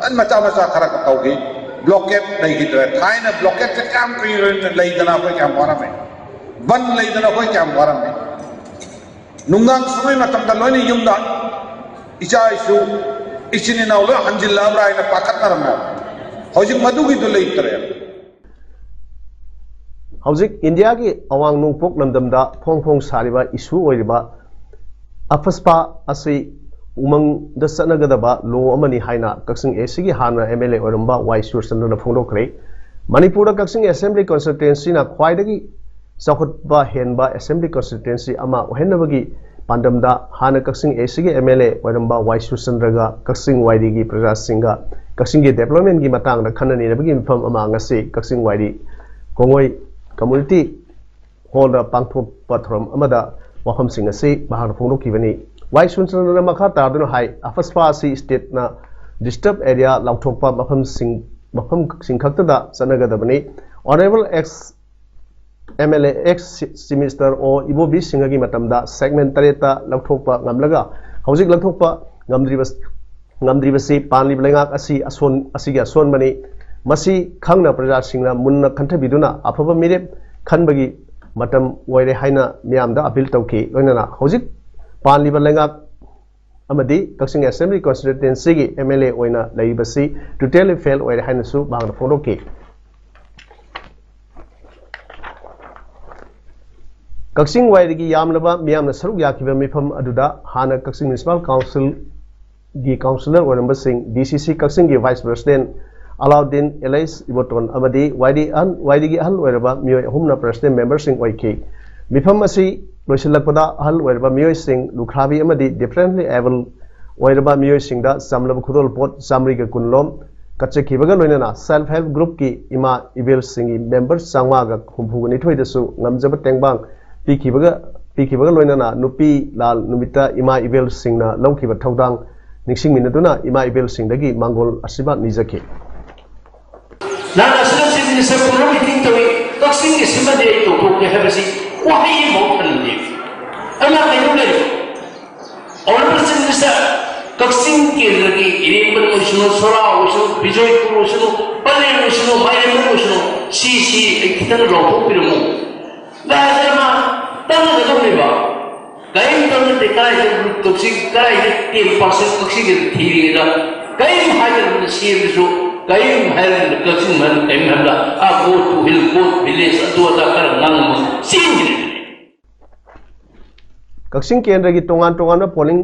ꯕꯟ ꯃꯆꯥ ꯃꯆꯥ ꯈꯔ ꯇꯧꯈꯤ꯫ ꯕ꯭ꯂꯣꯀꯦꯠ ꯂꯩꯈꯤꯗ꯭ꯔꯦ꯫ ꯊꯥꯏꯅ ꯕ꯭ꯂꯣꯀꯦꯠꯁꯦ ꯀꯌꯥꯝ ꯀꯨꯏꯅ ꯂꯩꯗꯅ ꯑꯩꯈꯣꯏ ꯀꯌꯥꯝ ꯋꯥꯔꯝꯃꯤ꯫ ꯕꯟ ꯂꯩꯗꯅ ꯑꯩꯈꯣꯏ ꯀꯌꯥꯝ ꯋꯥꯔꯝꯃꯤ꯫ ꯅꯨꯡꯗꯥꯡ ꯁꯨꯡꯉꯩ ꯃꯇꯝꯗ ꯂꯣꯏꯅ ꯌꯨꯝꯗ ꯏꯆꯥ ꯏꯁꯨ, ꯏꯆꯤꯟ ꯏꯅꯥꯎ ꯂꯣꯏ ꯍꯟꯖꯤꯜꯂꯛꯑꯕ꯭ꯔꯥ ꯍꯥꯏꯅ ꯄꯥꯈꯠꯅꯔꯝꯃꯦ꯫ ꯍꯧꯖꯤꯛ ꯃꯗꯨꯒꯤꯗꯨ ꯂꯩꯇ꯭ꯔꯦ꯫ ꯍꯧꯖꯤꯛ ꯏꯟꯗꯤꯌꯥꯒꯤ ꯑꯋꯥꯡ ꯅꯣꯡꯄꯣꯛ ꯂꯝꯗꯝꯗ ꯐꯣꯡ ꯐꯣꯡ ꯁꯥꯔꯤꯕ ꯏꯁꯨ ꯑꯣꯏꯔꯤꯕ ꯑꯐꯁꯄꯥ ꯑꯁꯤ ꯎꯃꯪꯗ ꯆꯠꯅꯒꯗꯕ ꯂꯣ ꯑꯃꯅꯤ ꯍꯥꯏꯅ ꯀꯛꯆꯤꯡ ꯑꯦ ꯁꯤꯒꯤ ꯍꯥꯟꯅ ꯑꯦꯝ ꯑꯦꯜ ꯑꯦ ꯑꯣꯏꯔꯝꯕ ꯋꯥꯏ ꯁꯨꯔꯆꯟꯗ꯭ꯔꯅ ꯐꯣꯡꯗꯣꯛꯈ꯭ꯔꯦ꯫ ꯃꯅꯤꯄꯨꯔꯗ ꯀꯛꯆꯤꯡ ꯑꯦꯁꯦꯝꯕ꯭ꯂꯤ ꯀꯟꯁꯇꯤꯇ꯭ꯋꯦꯟꯁꯤꯅ ꯈ꯭ꯋꯥꯏꯗꯒꯤ ꯆꯥꯎꯈꯠꯄ ꯍꯦꯟꯕ ꯑꯦꯁꯦꯝꯕ꯭ꯂꯤ ꯀꯟꯁꯇꯤꯇ꯭ꯋꯦꯟꯁꯤ ꯑꯃ ꯑꯣꯏꯍꯟꯅꯕꯒꯤ ꯄꯥꯟꯗꯝꯗ ꯍꯥꯟꯅ ꯀꯛꯆꯤꯡ ꯑꯦ ꯁꯤꯒꯤ ꯑꯦꯝ ꯑꯦꯜ ꯑꯦ ꯑꯣꯏꯔꯝꯕ ꯋꯥꯏ ꯁꯨꯔꯆꯟꯗ꯭ꯔꯒ ꯀꯛꯆꯤꯡ ꯋꯥꯏꯔꯤꯒꯤ ꯄ꯭ꯔꯖꯥꯁꯤꯡꯒ ꯀꯛꯆꯤꯡꯒꯤ ꯗꯦꯕꯂꯞꯃꯦꯟꯒꯤ ꯃꯇꯥꯡꯗ ꯈꯟꯅ ꯅꯩꯅꯕꯒꯤ ꯃꯤꯐꯝ ꯑꯃ ꯉꯁꯤ ꯀꯛꯆꯤꯡ ꯋꯥꯏꯔꯤ ꯀꯣꯡꯉꯣꯏ ꯀꯝꯃꯨꯅꯤꯇꯤ ꯍꯣꯜꯗ ꯄꯥꯡꯊꯣꯛꯄ ꯊꯧꯔꯝ ꯑꯃꯗ ꯋꯥꯐꯝꯁꯤꯡ ꯑꯁꯤ ꯃꯍꯥꯛꯅ ꯐꯣꯡꯗꯣꯛꯈꯤꯕꯅꯤ꯫ ꯋꯥꯏ ꯁꯨꯔꯆꯟꯗ꯭ꯔꯅ ꯃꯈꯥ ꯇꯥꯗꯨꯅ ꯍꯥꯏ, ꯑꯐꯁꯄꯥ ꯑꯁꯤ ꯁ꯭ꯇꯦꯠꯅ ꯗꯤꯁꯇꯔꯕ ꯑꯦꯔꯤꯌꯥ ꯂꯥꯎꯊꯣꯛꯄ ꯃꯐꯝꯁꯤꯡ, ꯃꯐꯝꯁꯤꯡ ꯈꯛꯇꯗ ꯆꯠꯅꯒꯗꯕꯅꯤ꯫ Honourable ex M L A, ex chief minister O Ibobi ꯁꯤꯡꯍꯒꯤ ꯃꯇꯝꯗ ꯁꯦꯒꯃꯦꯟ ꯇꯔꯦꯠꯇ ꯂꯧꯊꯣꯛꯄ ꯉꯝꯂꯒ ꯍꯧꯖꯤꯛ ꯂꯧꯊꯣꯛꯄ ꯉꯝꯗ꯭ꯔꯤꯕ, ꯉꯝꯗ꯭ꯔꯤꯕꯁꯤ ꯄꯥꯟꯂꯤꯕ ꯂꯩꯉꯥꯛ ꯑꯁꯤ ꯑꯁꯣꯟ-, ꯑꯁꯤꯒꯤ ꯑꯁꯣꯟꯕꯅꯤ꯫ ꯃꯁꯤ ꯈꯪꯅ ꯄ꯭ꯔꯖꯥꯁꯤꯡꯅ ꯃꯨꯟꯅ ꯈꯟꯊꯕꯤꯗꯨꯅ ꯑꯐꯕ ꯃꯤꯔꯦꯞ ꯈꯟꯕꯒꯤ ꯃꯇꯝ ꯑꯣꯏꯔꯦ ꯍꯥꯏꯅ ꯃꯤꯌꯥꯝꯗ ꯑꯄꯤꯜ ꯇꯧꯈꯤ꯫ ꯂꯣꯏꯅꯅ ꯍꯧꯖꯤꯛ ꯄꯥꯟꯂꯤꯕ ꯂꯩꯉꯥꯛ ꯑꯃꯗꯤ ꯀꯛꯆꯤꯡ ꯑꯦꯁꯦꯝꯕ꯭ꯂꯤ ꯀꯟꯁꯇꯤꯇ꯭ꯋꯦꯟꯁꯤꯒꯤ ꯑꯦꯝ ꯑꯦꯜ ꯑꯦ ꯑꯣꯏꯅ ꯂꯩꯔꯤꯕꯁꯤ ꯇꯣꯇꯦꯜꯂꯤ ꯐꯦꯜ ꯑꯣꯏꯔꯦ ꯍꯥꯏꯅꯁꯨ ꯃꯍꯥꯛꯅ ꯐꯣꯡꯗꯣꯛꯈꯤ꯫ ꯀꯛꯆꯤꯡ ꯋꯥꯏꯔꯤꯒꯤ ꯌꯥꯝꯂꯕ ꯃꯤꯌꯥꯝꯅ ꯁꯔꯨꯛ ꯌꯥꯈꯤꯕ ꯃꯤꯐꯝ ꯑꯗꯨꯗ ꯍꯥꯟꯅ ꯀꯛꯆꯤꯡ ꯃ꯭ꯌꯨꯅꯤꯁꯤꯄꯥꯜ ꯀꯥꯎꯟꯁꯤꯜꯒꯤ ꯀꯥꯎꯟꯁꯤꯂꯔ ꯑꯣꯏꯔꯝꯕꯁꯤꯡ, ꯗꯤ ꯁꯤ ꯁꯤ ꯀꯛꯆꯤꯡꯒꯤ ꯚꯥꯏꯁ ꯄ꯭ꯔꯁꯤꯗꯦꯟ ꯑꯂꯥꯎꯗꯤꯟ, ꯑꯦꯂꯩꯁ ꯏꯕꯣꯇꯣꯟ ꯑꯃꯗꯤ ꯋꯥꯏꯗꯤ ꯑꯍꯜ, ꯋꯥꯏꯗꯤꯒꯤ ꯑꯍꯜ ꯑꯣꯏꯔꯕ ꯃꯤꯑꯣꯏ ꯑꯍꯨꯝꯅ president memberꯁꯤꯡ ꯑꯣꯏꯈꯤ꯫ ꯃꯤꯐꯝ ꯑꯁꯤ ꯂꯣꯏꯁꯤꯜꯂꯛꯄꯗ ꯑꯍꯜ ꯑꯣꯏꯔꯕ ꯃꯤꯑꯣꯏꯁꯤꯡ ꯂꯨꯈ꯭ꯔꯥꯕꯤ ꯑꯃꯗꯤ differently able ꯑꯣꯏꯔꯕ ꯃꯤꯑꯣꯏꯁꯤꯡꯗ ꯆꯝꯂꯕ ꯈꯨꯗꯣꯜꯄꯣꯠ ꯆꯥꯃꯔꯤꯒ ꯀꯨꯟ ꯂꯣꯝ ꯀꯠꯆꯈꯤꯕꯒ ꯂꯣꯏꯅꯅ self help groupꯀꯤ ꯏꯃꯥ ꯏꯕꯦꯜꯁꯤꯡꯒꯤ member ꯆꯥꯝꯃꯉꯥꯒ ꯍꯨꯝꯐꯨꯒ ꯅꯤꯊꯣꯏꯗꯁꯨ ꯉꯝꯖꯕ ꯇꯦꯡꯕꯥꯡ ꯄꯤꯈꯤꯕꯒ, ꯄꯤꯈꯤꯕꯒ ꯂꯣꯏꯅꯅ ꯅꯨꯄꯤ ꯂꯥꯜ ꯅꯨꯃꯤꯠꯇ ꯏꯃꯥ ꯏꯕꯦꯜꯁꯤꯡꯅ ꯂꯧꯈꯤꯕ ꯊꯧꯗꯥꯡ ꯅꯤꯡꯁꯤꯡꯃꯤꯟꯅꯗꯨꯅ ꯏꯃꯥ ꯏꯕꯦꯜꯁꯤꯡꯗꯒꯤ ꯃꯥꯡꯒꯣꯜ ꯑꯁꯤꯕ ꯅꯤꯖꯈꯤ꯫ ꯅꯍꯥꯟ ꯑꯁꯤꯅ Chief Minister ꯄꯨꯔꯥ meeting ꯇꯧꯏ, ꯀꯛꯆꯤꯡꯒꯤ ꯁꯤꯃꯗꯤ ꯑꯩ ꯇꯧꯊꯣꯛꯀꯦ ꯍꯥꯏꯕꯁꯤ ꯋꯥꯍꯩ ꯑꯃꯐꯥꯎ ꯄꯟꯗꯦ꯫ ꯑꯩꯅ ꯀꯩꯅꯣ ꯂꯩ, Honourable Chief Minister, ꯀꯛꯆꯤꯡ ꯀꯦꯟꯗ꯭ꯔꯒꯤ ꯏꯔꯦꯡꯕꯝ ꯑꯣꯏꯁꯅꯨ, ꯁꯣꯔꯥ ꯑꯣꯏꯁꯅꯨ, ꯕꯤꯖꯣꯏꯄꯨꯔ ꯑꯣꯏꯁꯅꯨ, ꯄꯂꯦꯜ ꯑꯣꯏꯁꯅꯨ, ꯃꯥꯏꯔꯦꯝꯕꯝ ꯑꯣꯏꯁꯅꯨ, ꯁꯤ, ꯁꯤ ꯑꯩ ꯈꯤꯇꯪ ꯂꯥꯎꯊꯣꯛꯄꯤꯔꯝꯃꯨ꯫ ꯀꯥꯏꯗ ꯃꯥ ꯇꯥꯟꯅꯒꯗꯧꯔꯤꯕ? ꯀꯔꯤꯝꯇ ꯅꯠꯇꯦ꯫ ꯀꯥꯏꯗ ꯀꯛꯆꯤꯡ, ꯀꯥꯏꯗ ten percent ꯀꯛꯆꯤꯡꯒꯤ ꯊꯤꯔꯤꯉꯩꯗ ꯀꯔꯤꯝ ꯍꯥꯏꯗꯅ ꯁꯦꯝꯕꯁꯨ ꯀꯔꯤꯝ ꯍꯥꯏꯔꯝꯗ, ꯀꯛꯆꯤꯡ ꯃꯔꯝ ꯀꯔꯤꯝ ꯍꯥꯏꯔꯝꯗ, ꯑꯥ go to hill, go to village, ꯑꯗꯨ ꯑꯗꯥ ꯈꯔ ꯉꯥꯡꯉꯝꯃꯒ ꯆꯦꯟꯈꯤꯅꯤ꯫ ꯀꯛꯆꯤꯡ ꯀꯦꯟꯗ꯭ꯔꯒꯤ ꯇꯣꯉꯥꯟ ꯇꯣꯉꯥꯟꯕ polling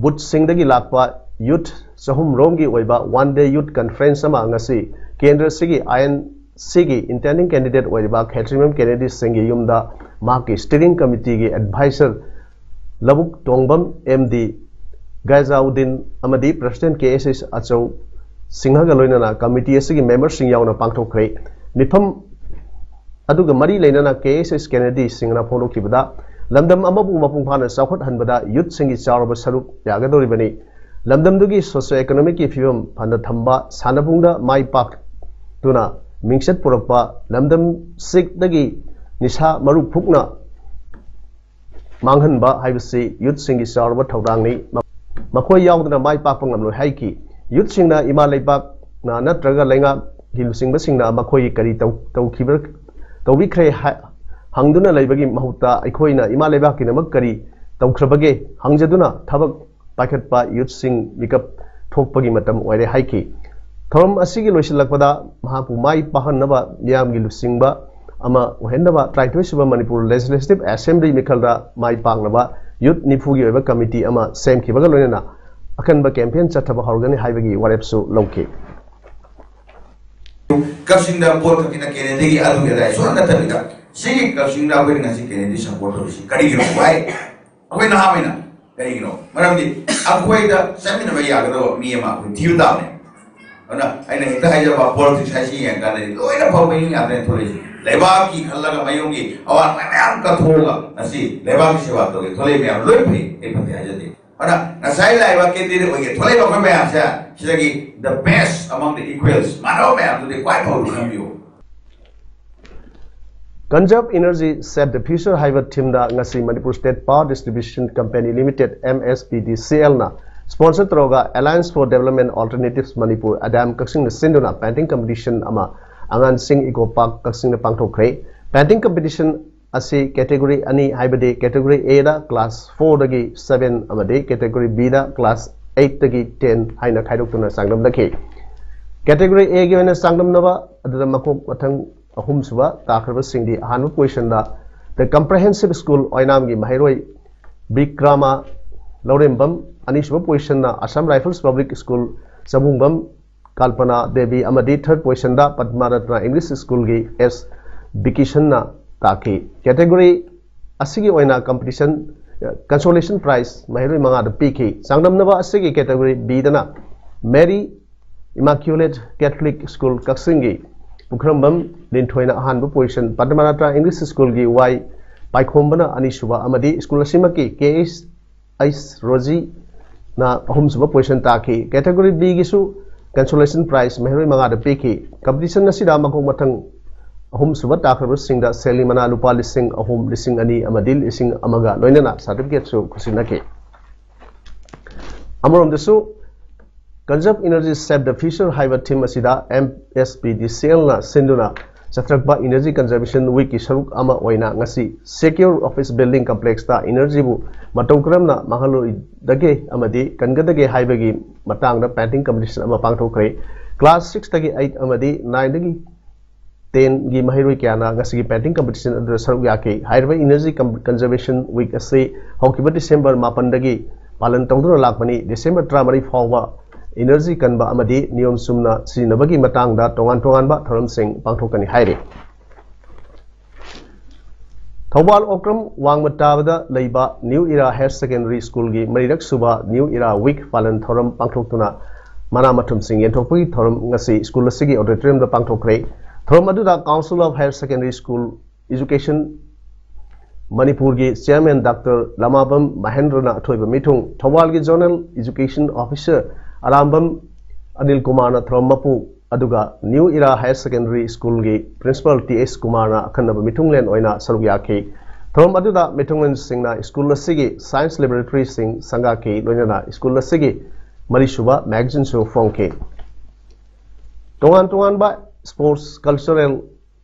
boothꯁꯤꯡꯗꯒꯤ ꯂꯥꯛꯄ youth ꯆꯍꯨꯝ ꯔꯣꯝꯒꯤ ꯑꯣꯏꯕ one day youth conference ꯑꯃ ꯉꯁꯤ ꯀꯦꯟꯗ꯭ꯔꯁꯤꯒꯤ INCꯒꯤ intending candidate ꯑꯣꯏꯔꯤꯕ ꯈꯦꯇ꯭ꯔꯤꯃꯌꯨꯝ ꯀꯦꯅꯦꯗꯤꯁꯤꯡꯒꯤ ꯌꯨꯝꯗ ꯃꯍꯥꯛꯀꯤ steering committeeꯒꯤ advisor ꯂꯧꯕꯨꯛ ꯇꯣꯡꯕꯝ MD ꯒꯥꯏꯖꯥꯎꯗꯤꯟ ꯑꯃꯗꯤ president KSS ꯑꯆꯧ ꯁꯤꯡꯍꯒ ꯂꯣꯏꯅꯅ committee ꯑꯁꯤꯒꯤ memberꯁꯤꯡ ꯌꯥꯎꯅ ꯄꯥꯡꯊꯣꯛꯈ꯭ꯔꯦ꯫ ꯃꯤꯐꯝ ꯑꯗꯨꯒ ꯃꯔꯤ ꯂꯩꯅꯅ KSS ꯀꯦꯅꯦꯗꯤꯁꯤꯡꯅ ꯐꯣꯡꯗꯣꯛꯈꯤꯕꯗ, ꯂꯝꯗꯝ ꯑꯃꯕꯨ ꯃꯄꯨꯡ ꯐꯥꯅ ꯆꯥꯎꯈꯠꯍꯟꯕꯗ youthꯁꯤꯡꯒꯤ ꯆꯥꯎꯔꯕ ꯁꯔꯨꯛ ꯌꯥꯒꯗꯧꯔꯤꯕꯅꯤ꯫ ꯂꯝꯗꯝꯗꯨꯒꯤ socio economicꯀꯤ ꯐꯤꯕꯝ ꯐꯅ ꯊꯝꯕ, ꯁꯥꯟꯅꯕꯨꯡꯗ ꯃꯥꯏ ꯄꯥꯛꯇꯨꯅ ꯃꯤꯡꯆꯠ ꯄꯨꯔꯛꯄ, ꯂꯝꯗꯝꯁꯤꯗꯒꯤ ꯅꯤꯁꯥ ꯃꯔꯨ ꯐꯨꯛꯅ ꯃꯥꯡꯍꯟꯕ ꯍꯥꯏꯕꯁꯤ youthꯁꯤꯡꯒꯤ ꯆꯥꯎꯔꯕ ꯊꯧꯗꯥꯡꯅꯤ꯫ ꯃꯈꯣꯏ ꯌꯥꯎꯗꯅ ꯃꯥꯏ ꯄꯥꯛꯄ ꯉꯝꯂꯣꯏ ꯍꯥꯏꯈꯤ꯫ Youthꯁꯤꯡꯅ ꯏꯃꯥ ꯂꯩꯕꯥꯛꯅ ꯅꯠꯇ꯭ꯔꯒ ꯂꯩꯉꯥꯛꯀꯤ ꯂꯨꯆꯤꯡꯕꯁꯤꯡꯅ ꯃꯈꯣꯏꯒꯤ ꯀꯔꯤ ꯇꯧ-, ꯇꯧꯈꯤꯕ-, ꯇꯧꯕꯤꯈ꯭ꯔꯦ ꯍꯥꯏ-, ꯍꯪꯗꯨꯅ ꯂꯩꯕꯒꯤ ꯃꯍꯨꯠꯇ ꯑꯩꯈꯣꯏꯅ ꯏꯃꯥ ꯂꯩꯕꯥꯛꯀꯤꯗꯃꯛ ꯀꯔꯤ ꯇꯧꯈ꯭ꯔꯕꯒꯦ ꯍꯪꯖꯗꯨꯅ ꯊꯕꯛ ꯄꯥꯏꯈꯠꯄ youthꯁꯤꯡ ꯃꯤꯀꯞ ꯊꯣꯛꯄꯒꯤ ꯃꯇꯝ ꯑꯣꯏꯔꯦ ꯍꯥꯏꯈꯤ꯫ ꯊꯧꯔꯝ ꯑꯁꯤꯒꯤ ꯂꯣꯏꯁꯤꯜꯂꯛꯄꯗ ꯃꯍꯥꯛꯄꯨ ꯃꯥꯏ ꯄꯥꯛꯍꯟꯅꯕ ꯃꯤꯌꯥꯝꯒꯤ ꯂꯨꯆꯤꯡꯕ ꯑꯃ ꯑꯣꯏꯍꯟꯅꯕ ꯇꯔꯥꯅꯤꯊꯣꯏ ꯁꯨꯕ ꯃꯅꯤꯄꯨꯔ Legislative Assembly ꯃꯤꯈꯜꯗ ꯃꯥꯏ ꯄꯥꯛꯅꯕ youth ꯅꯤꯐꯨꯒꯤ ꯑꯣꯏꯕ committee ꯑꯃ ꯁꯦꯝꯈꯤꯕꯒ ꯂꯣꯏꯅꯅ ꯑꯀꯟꯕ campaign ꯆꯠꯊꯕ ꯍꯧꯔꯒꯅꯤ ꯍꯥꯏꯕꯒꯤ ꯋꯥꯔꯦꯞꯁꯨ ꯂꯧꯈꯤ꯫ ꯀꯛꯆꯤꯡꯗ ꯄꯣꯠ ꯈꯛꯀꯤꯅ ꯀꯦꯟꯗꯤꯗꯦꯠꯀꯤ ꯑꯗꯨꯒꯤ ꯑꯗꯥꯏ ꯁꯨꯡꯅꯠ ꯅꯠꯇꯕꯤꯗ, ꯁꯤꯒꯤ ꯀꯛꯆꯤꯡꯗ ꯑꯩꯈꯣꯏꯅ ꯉꯁꯤ ꯀꯦꯟꯗꯤꯗꯦꯠ ꯁꯞꯄꯣꯔꯠ ꯇꯧꯔꯤꯁꯤ ꯀꯔꯤꯒꯤꯅꯣ? ꯋꯥꯏ ꯑꯩꯈꯣꯏ ꯅꯍꯥ ꯑꯣꯏꯅ ꯀꯔꯤꯒꯤꯅꯣ? ꯃꯔꯝꯗꯤ ꯑꯩꯈꯣꯏꯗ ꯆꯠꯃꯤꯟꯅꯕ ꯌꯥꯒꯗꯕ ꯃꯤ ꯑꯃ ꯑꯩꯈꯣꯏ ꯊꯤꯕ ꯇꯥꯕꯅꯦ꯫ ꯑꯗꯨꯅ ꯑꯩꯅ ꯍꯦꯛꯇ ꯍꯥꯏꯖꯕ, ꯄꯣꯂꯤꯇꯤꯛꯁ ꯍꯥꯏꯁꯤ ꯌꯦꯡꯉꯀꯥꯟꯗꯗꯤ ꯂꯣꯏꯅ ꯐꯕ ꯃꯤ ꯉꯥꯛꯇꯅꯤ ꯊꯣꯛꯂꯛꯏꯁꯦ꯫ ꯂꯩꯕꯥꯛꯀꯤ ꯈꯜꯂꯒ ꯃꯌꯨꯝꯒꯤ ꯑꯋꯥꯠ ꯑꯄꯥ ꯃꯌꯥꯝ ꯀꯠꯊꯣꯛꯑꯒ ꯉꯁꯤ ꯂꯩꯕꯥꯛꯀꯤ ꯁꯦꯕꯥ ꯇꯧꯒꯦ ꯊꯣꯛꯂꯛꯏ ꯃꯌꯥꯝ ꯂꯣꯏ ꯐꯩ, ꯑꯩ ꯐꯠꯇꯦ ꯍꯥꯏꯖꯗꯦ꯫ ꯑꯗꯨꯅ ꯉꯁꯥꯏ ꯂꯥꯛꯏꯕ ꯀꯦꯟꯗꯤꯗꯦꯠ ꯑꯣꯏꯒꯦ ꯊꯣꯛꯂꯛꯏꯕ ꯑꯩꯈꯣꯏ ꯃꯌꯥꯝꯁꯦ ꯁꯤꯗꯒꯤ the best among the equals ꯃꯥꯟꯅꯕ ꯃꯌꯥꯝꯗꯨꯗꯤ ꯈ꯭ꯋꯥꯏ ꯐꯕ ꯈꯟꯕꯤꯌꯨ꯫ Conserve Energy Save the Future ꯍꯥꯏꯕ ꯊꯤꯝꯗ ꯉꯁꯤ Manipur state power distribution company limited, M S P D C L ꯅ ꯁ꯭ꯄꯣꯟꯁꯔ ꯇꯧꯔꯒ Alliance for Development Alternatives Manipur, ꯑꯗꯥꯝ ꯀꯛꯆꯤꯡꯅ ꯁꯤꯟꯗꯨꯅ ꯄꯦꯟꯇꯤꯡ ꯀꯝꯄꯤꯇꯤꯁꯟ ꯑꯃ ꯑꯉꯥꯟꯁꯤꯡ ꯏꯀꯣ ꯄꯥꯔꯛ ꯀꯛꯆꯤꯡꯗ ꯄꯥꯡꯊꯣꯛꯈ꯭ꯔꯦ꯫ ꯄꯦꯟꯇꯤꯡ ꯀꯝꯄꯤꯇꯤꯁꯟ ꯑꯁꯤ ꯀꯦꯇꯦꯒꯣꯔꯤ ꯑꯅꯤ, ꯍꯥꯏꯕꯗꯤ category A the class four ꯗꯒꯤ seven ꯑꯃꯗꯤ ꯀꯦꯇꯦꯒꯣꯔꯤ B ꯗ ꯀ꯭ꯂꯥꯁ eight ꯇꯒꯤ ten ꯍꯥꯏꯅ ꯈꯥꯏꯗꯣꯛꯇꯨꯅ ꯆꯥꯡꯗꯝꯅꯈꯤ꯫ ꯀꯦꯇꯦꯒꯣꯔꯤ A ꯒꯤ ꯑꯣꯏꯅ ꯆꯥꯡꯗꯝꯅꯕ ꯑꯗꯨꯗ ꯃꯀꯣꯛ ꯃꯊꯪ ꯑꯍꯨꯝꯁꯨꯕ ꯇꯥꯈ꯭ꯔꯕꯁꯤꯡꯗꯤ ꯑꯍꯥꯟꯕ ꯄꯣꯖꯤꯁꯟꯗ The Comprehensive School ꯑꯣꯏꯅꯥꯝꯒꯤ ꯃꯍꯩꯔꯣꯏ ꯕꯤꯀ꯭ꯔꯃ ꯂꯧꯔꯦꯝꯕꯝ, ꯑꯅꯤꯁꯨꯕ ꯄꯣꯖꯤꯁꯟꯅ Assam Rifles Public School ꯆꯕꯨꯡꯕꯝ ꯀꯜꯄꯅꯥ ꯗꯦꯕꯤ ꯑꯃꯗꯤ ꯊꯔꯗ ꯄꯣꯖꯤꯁꯟꯗ ꯄꯗꯃꯔꯠꯅ ꯏꯪꯂꯤꯁ ꯁ꯭ꯀꯨꯜꯒꯤ ꯑꯦꯁ ꯕꯤꯀꯤꯁꯟꯅ ꯇꯥꯈꯤ꯫ ꯀꯦꯇꯦꯒꯣꯔꯤ ꯑꯁꯤꯒꯤ ꯑꯣꯏꯅ ꯀꯝꯄꯤꯇꯤꯁꯟ ꯀꯟꯁꯣꯂꯦꯁꯟ ꯄ꯭ꯔꯥꯏꯖ ꯃꯍꯩꯔꯣꯏ ꯃꯉꯥꯗ ꯄꯤꯈꯤ꯫ ꯆꯥꯡꯗꯝꯅꯕ ꯑꯁꯤꯒꯤ ꯀꯦꯇꯦꯒꯣꯔꯤ B ꯗꯅ ꯃꯦꯔꯤ ꯏꯃꯥꯀ꯭ꯌꯨꯂꯦꯠ ꯀꯦꯊꯂꯤꯛ ꯁ꯭ꯀꯨꯜ ꯀꯛꯆꯤꯡꯒꯤ ꯄꯨꯈ꯭ꯔꯝꯕꯝ ꯂꯤꯟꯊꯣꯏꯅ ꯑꯍꯥꯟꯕ ꯄꯣꯖꯤꯁꯟ, ꯄꯗꯃꯔꯠꯅ ꯏꯪꯂꯤꯁ ꯁ꯭ꯀꯨꯜꯒꯤ ꯋꯥꯏ ꯄꯥꯏꯈꯣꯝꯕꯅ ꯑꯅꯤꯁꯨꯕ ꯑꯃꯗꯤ ꯁ꯭ꯀꯨꯜ ꯑꯁꯤꯃꯛꯀꯤ ꯀꯦ ꯑꯩꯆ ꯑꯩꯆ ꯔꯣꯖꯤꯅ ꯑꯍꯨꯝꯁꯨꯕ ꯄꯣꯖꯤꯁꯟ ꯇꯥꯈꯤ꯫ ꯀꯦꯇꯦꯒꯣꯔꯤ B ꯒꯤꯁꯨ ꯀꯟꯁꯣꯂꯦꯁꯟ ꯄ꯭ꯔꯥꯏꯖ ꯃꯍꯩꯔꯣꯏ ꯃꯉꯥꯗ ꯄꯤꯈꯤ꯫ ꯀꯝꯄꯤꯇꯤꯁꯟ ꯑꯁꯤꯗ ꯃꯈꯣꯡ ꯃꯊꯪ ꯑꯍꯨꯝꯁꯨꯕ ꯇꯥꯈ꯭ꯔꯕꯁꯤꯡꯗ ꯁꯦꯜ ꯃꯅꯥ ꯂꯨꯄꯥ ꯂꯤꯁꯤꯡ ꯑꯍꯨꯝ, ꯂꯤꯁꯤꯡ ꯑꯅꯤ ꯑꯃꯗꯤ ꯂꯤꯁꯤꯡ ꯑꯃꯒ ꯂꯣꯏꯅꯅ ꯁꯥꯔꯇꯤꯐꯤꯀꯦꯠꯁꯨ ꯈꯨꯠꯁꯤꯟꯅꯈꯤ꯫ ꯑꯃꯔꯣꯝꯗꯁꯨ Conserve Energy Save the Future ꯍꯥꯏꯕ ꯊꯤꯝ ꯑꯁꯤꯗ M S P D C L ꯅ ꯁꯤꯟꯗꯨꯅ ꯆꯠꯊꯔꯛꯄ Energy Conservation Week ꯀꯤ ꯁꯔꯨꯛ ꯑꯃ ꯑꯣꯏꯅ ꯉꯁꯤ Secure Office Building Complex ꯇ ꯏꯅꯔꯖꯤꯕꯨ ꯃꯇꯧ ꯀꯔꯝꯅ ꯃꯥꯡꯍꯜꯂꯣꯏꯗꯒꯦ ꯑꯃꯗꯤ ꯀꯟꯒꯗꯒꯦ ꯍꯥꯏꯕꯒꯤ ꯃꯇꯥꯡꯗ ꯄꯦꯟꯇꯤꯡ ꯀꯝꯄꯤꯇꯤꯁꯟ ꯑꯃ ꯄꯥꯡꯊꯣꯛꯈ꯭ꯔꯦ꯫ ꯀ꯭ꯂꯥꯁ six ꯇꯒꯤ eight ꯑꯃꯗꯤ nine ꯗꯒꯤ ten ꯒꯤ ꯃꯍꯩꯔꯣꯏ ꯀꯌꯥꯅ ꯉꯁꯤꯒꯤ ꯄꯦꯟꯇꯤꯡ ꯀꯝꯄꯤꯇꯤꯁꯟ ꯑꯗꯨꯗ ꯁꯔꯨꯛ ꯌꯥꯈꯤ꯫ ꯍꯥꯏꯔꯤꯕ Energy Conservation Week ꯑꯁꯤ ꯍꯧꯈꯤꯕ ꯗꯤꯁꯦꯝꯕꯔ ꯃꯥꯄꯟꯗꯒꯤ ꯄꯥꯂꯟ ꯇꯧꯗꯨꯅ ꯂꯥꯛꯄꯅꯤ꯫ ꯗꯤꯁꯦꯝꯕꯔ ꯇꯔꯥꯃꯔꯤ ꯐꯥꯎꯕ ꯏꯅꯔꯖꯤ ꯀꯟꯕ ꯑꯃꯗꯤ ꯅꯤꯌꯣꯝ ꯆꯨꯝꯅ ꯁꯤꯖꯤꯟꯅꯕꯒꯤ ꯃꯇꯥꯡꯗ ꯇꯣꯉꯥꯟ ꯇꯣꯉꯥꯟꯕ ꯊꯧꯔꯝꯁꯤꯡ ꯄꯥꯡꯊꯣꯛꯀꯅꯤ ꯍꯥꯏꯔꯤ꯫ ꯊꯧꯕꯥꯜ ꯑꯣꯀ꯭ꯔꯝ ꯋꯥꯡꯃ ꯇꯥꯕꯗ ꯂꯩꯕ ꯅ꯭ꯌꯨ ꯏꯔꯥ ꯍꯥꯌꯔ ꯁꯦꯀꯦꯟꯗꯔꯤ ꯁ꯭ꯀꯨꯜꯒꯤ ꯃꯔꯤꯔꯛ ꯁꯨꯕ ꯅ꯭ꯌꯨ ꯏꯔꯥ ꯋꯤꯛ ꯄꯥꯂꯟ ꯊꯧꯔꯝ ꯄꯥꯡꯊꯣꯛꯇꯨꯅ ꯃꯅꯥ ꯃꯊꯨꯝꯁꯤꯡ ꯌꯦꯟꯊꯣꯛꯄꯒꯤ ꯊꯧꯔꯝ ꯉꯁꯤ ꯁ꯭ꯀꯨꯜ ꯑꯁꯤꯒꯤ ꯑꯣꯗꯤꯇꯣꯔꯤꯌꯝꯗ ꯄꯥꯡꯊꯣꯛꯈ꯭ꯔꯦ꯫ ꯊꯧꯔꯝ ꯑꯗꯨꯗ Council of Higher Secondary School Education ꯃꯅꯤꯄꯨꯔꯒꯤ ꯆꯤꯌꯔꯃꯦꯟ ꯗꯥꯛꯇꯔ ꯂꯃꯥꯕꯝ ꯃꯍꯦꯟꯗ꯭ꯔꯅ ꯑꯊꯣꯏꯕ ꯃꯤꯊꯨꯡ, ꯊꯧꯕꯥꯜꯒꯤ zonal education officer Arambam Anil ꯀꯨꯃꯥꯔꯅ ꯊꯧꯔꯝ ꯃꯄꯨ, ꯑꯗꯨꯒ ꯅ꯭ꯌꯨ ꯏꯔꯥ ꯍꯥꯌꯔ ꯁꯦꯀꯦꯟꯗꯔꯤ ꯁ꯭ꯀꯨꯜꯒꯤ ꯄ꯭ꯔꯤꯟꯁꯤꯄꯥꯜ ꯇꯤ ꯑꯩꯆ ꯀꯨꯃꯥꯔꯅ ꯑꯈꯟꯅꯕ ꯃꯤꯊꯨꯡꯂꯦꯟ ꯑꯣꯏꯅ ꯁꯔꯨꯛ ꯌꯥꯈꯤ꯫ ꯊꯧꯔꯝ ꯑꯗꯨꯗ ꯃꯤꯊꯨꯡꯂꯦꯟꯁꯤꯡꯅ ꯁ꯭ꯀꯨꯜ ꯑꯁꯤꯒꯤ ꯁꯥꯏꯟꯁ ꯂꯦꯕꯣꯔꯦꯇꯔꯤꯁꯤꯡ ꯁꯪꯒꯥꯈꯤ, ꯂꯣꯏꯅꯅ ꯁ꯭ꯀꯨꯜ ꯑꯁꯤꯒꯤ ꯃꯔꯤꯁꯨꯕ ꯃꯦꯒꯥꯖꯤꯟꯁꯨ ꯐꯣꯡꯈꯤ꯫ ꯇꯣꯉꯥꯟ ꯇꯣꯉꯥꯟꯕ ꯁ꯭ꯄꯣꯔꯠꯁ, ꯀꯜꯆꯔꯦꯜ,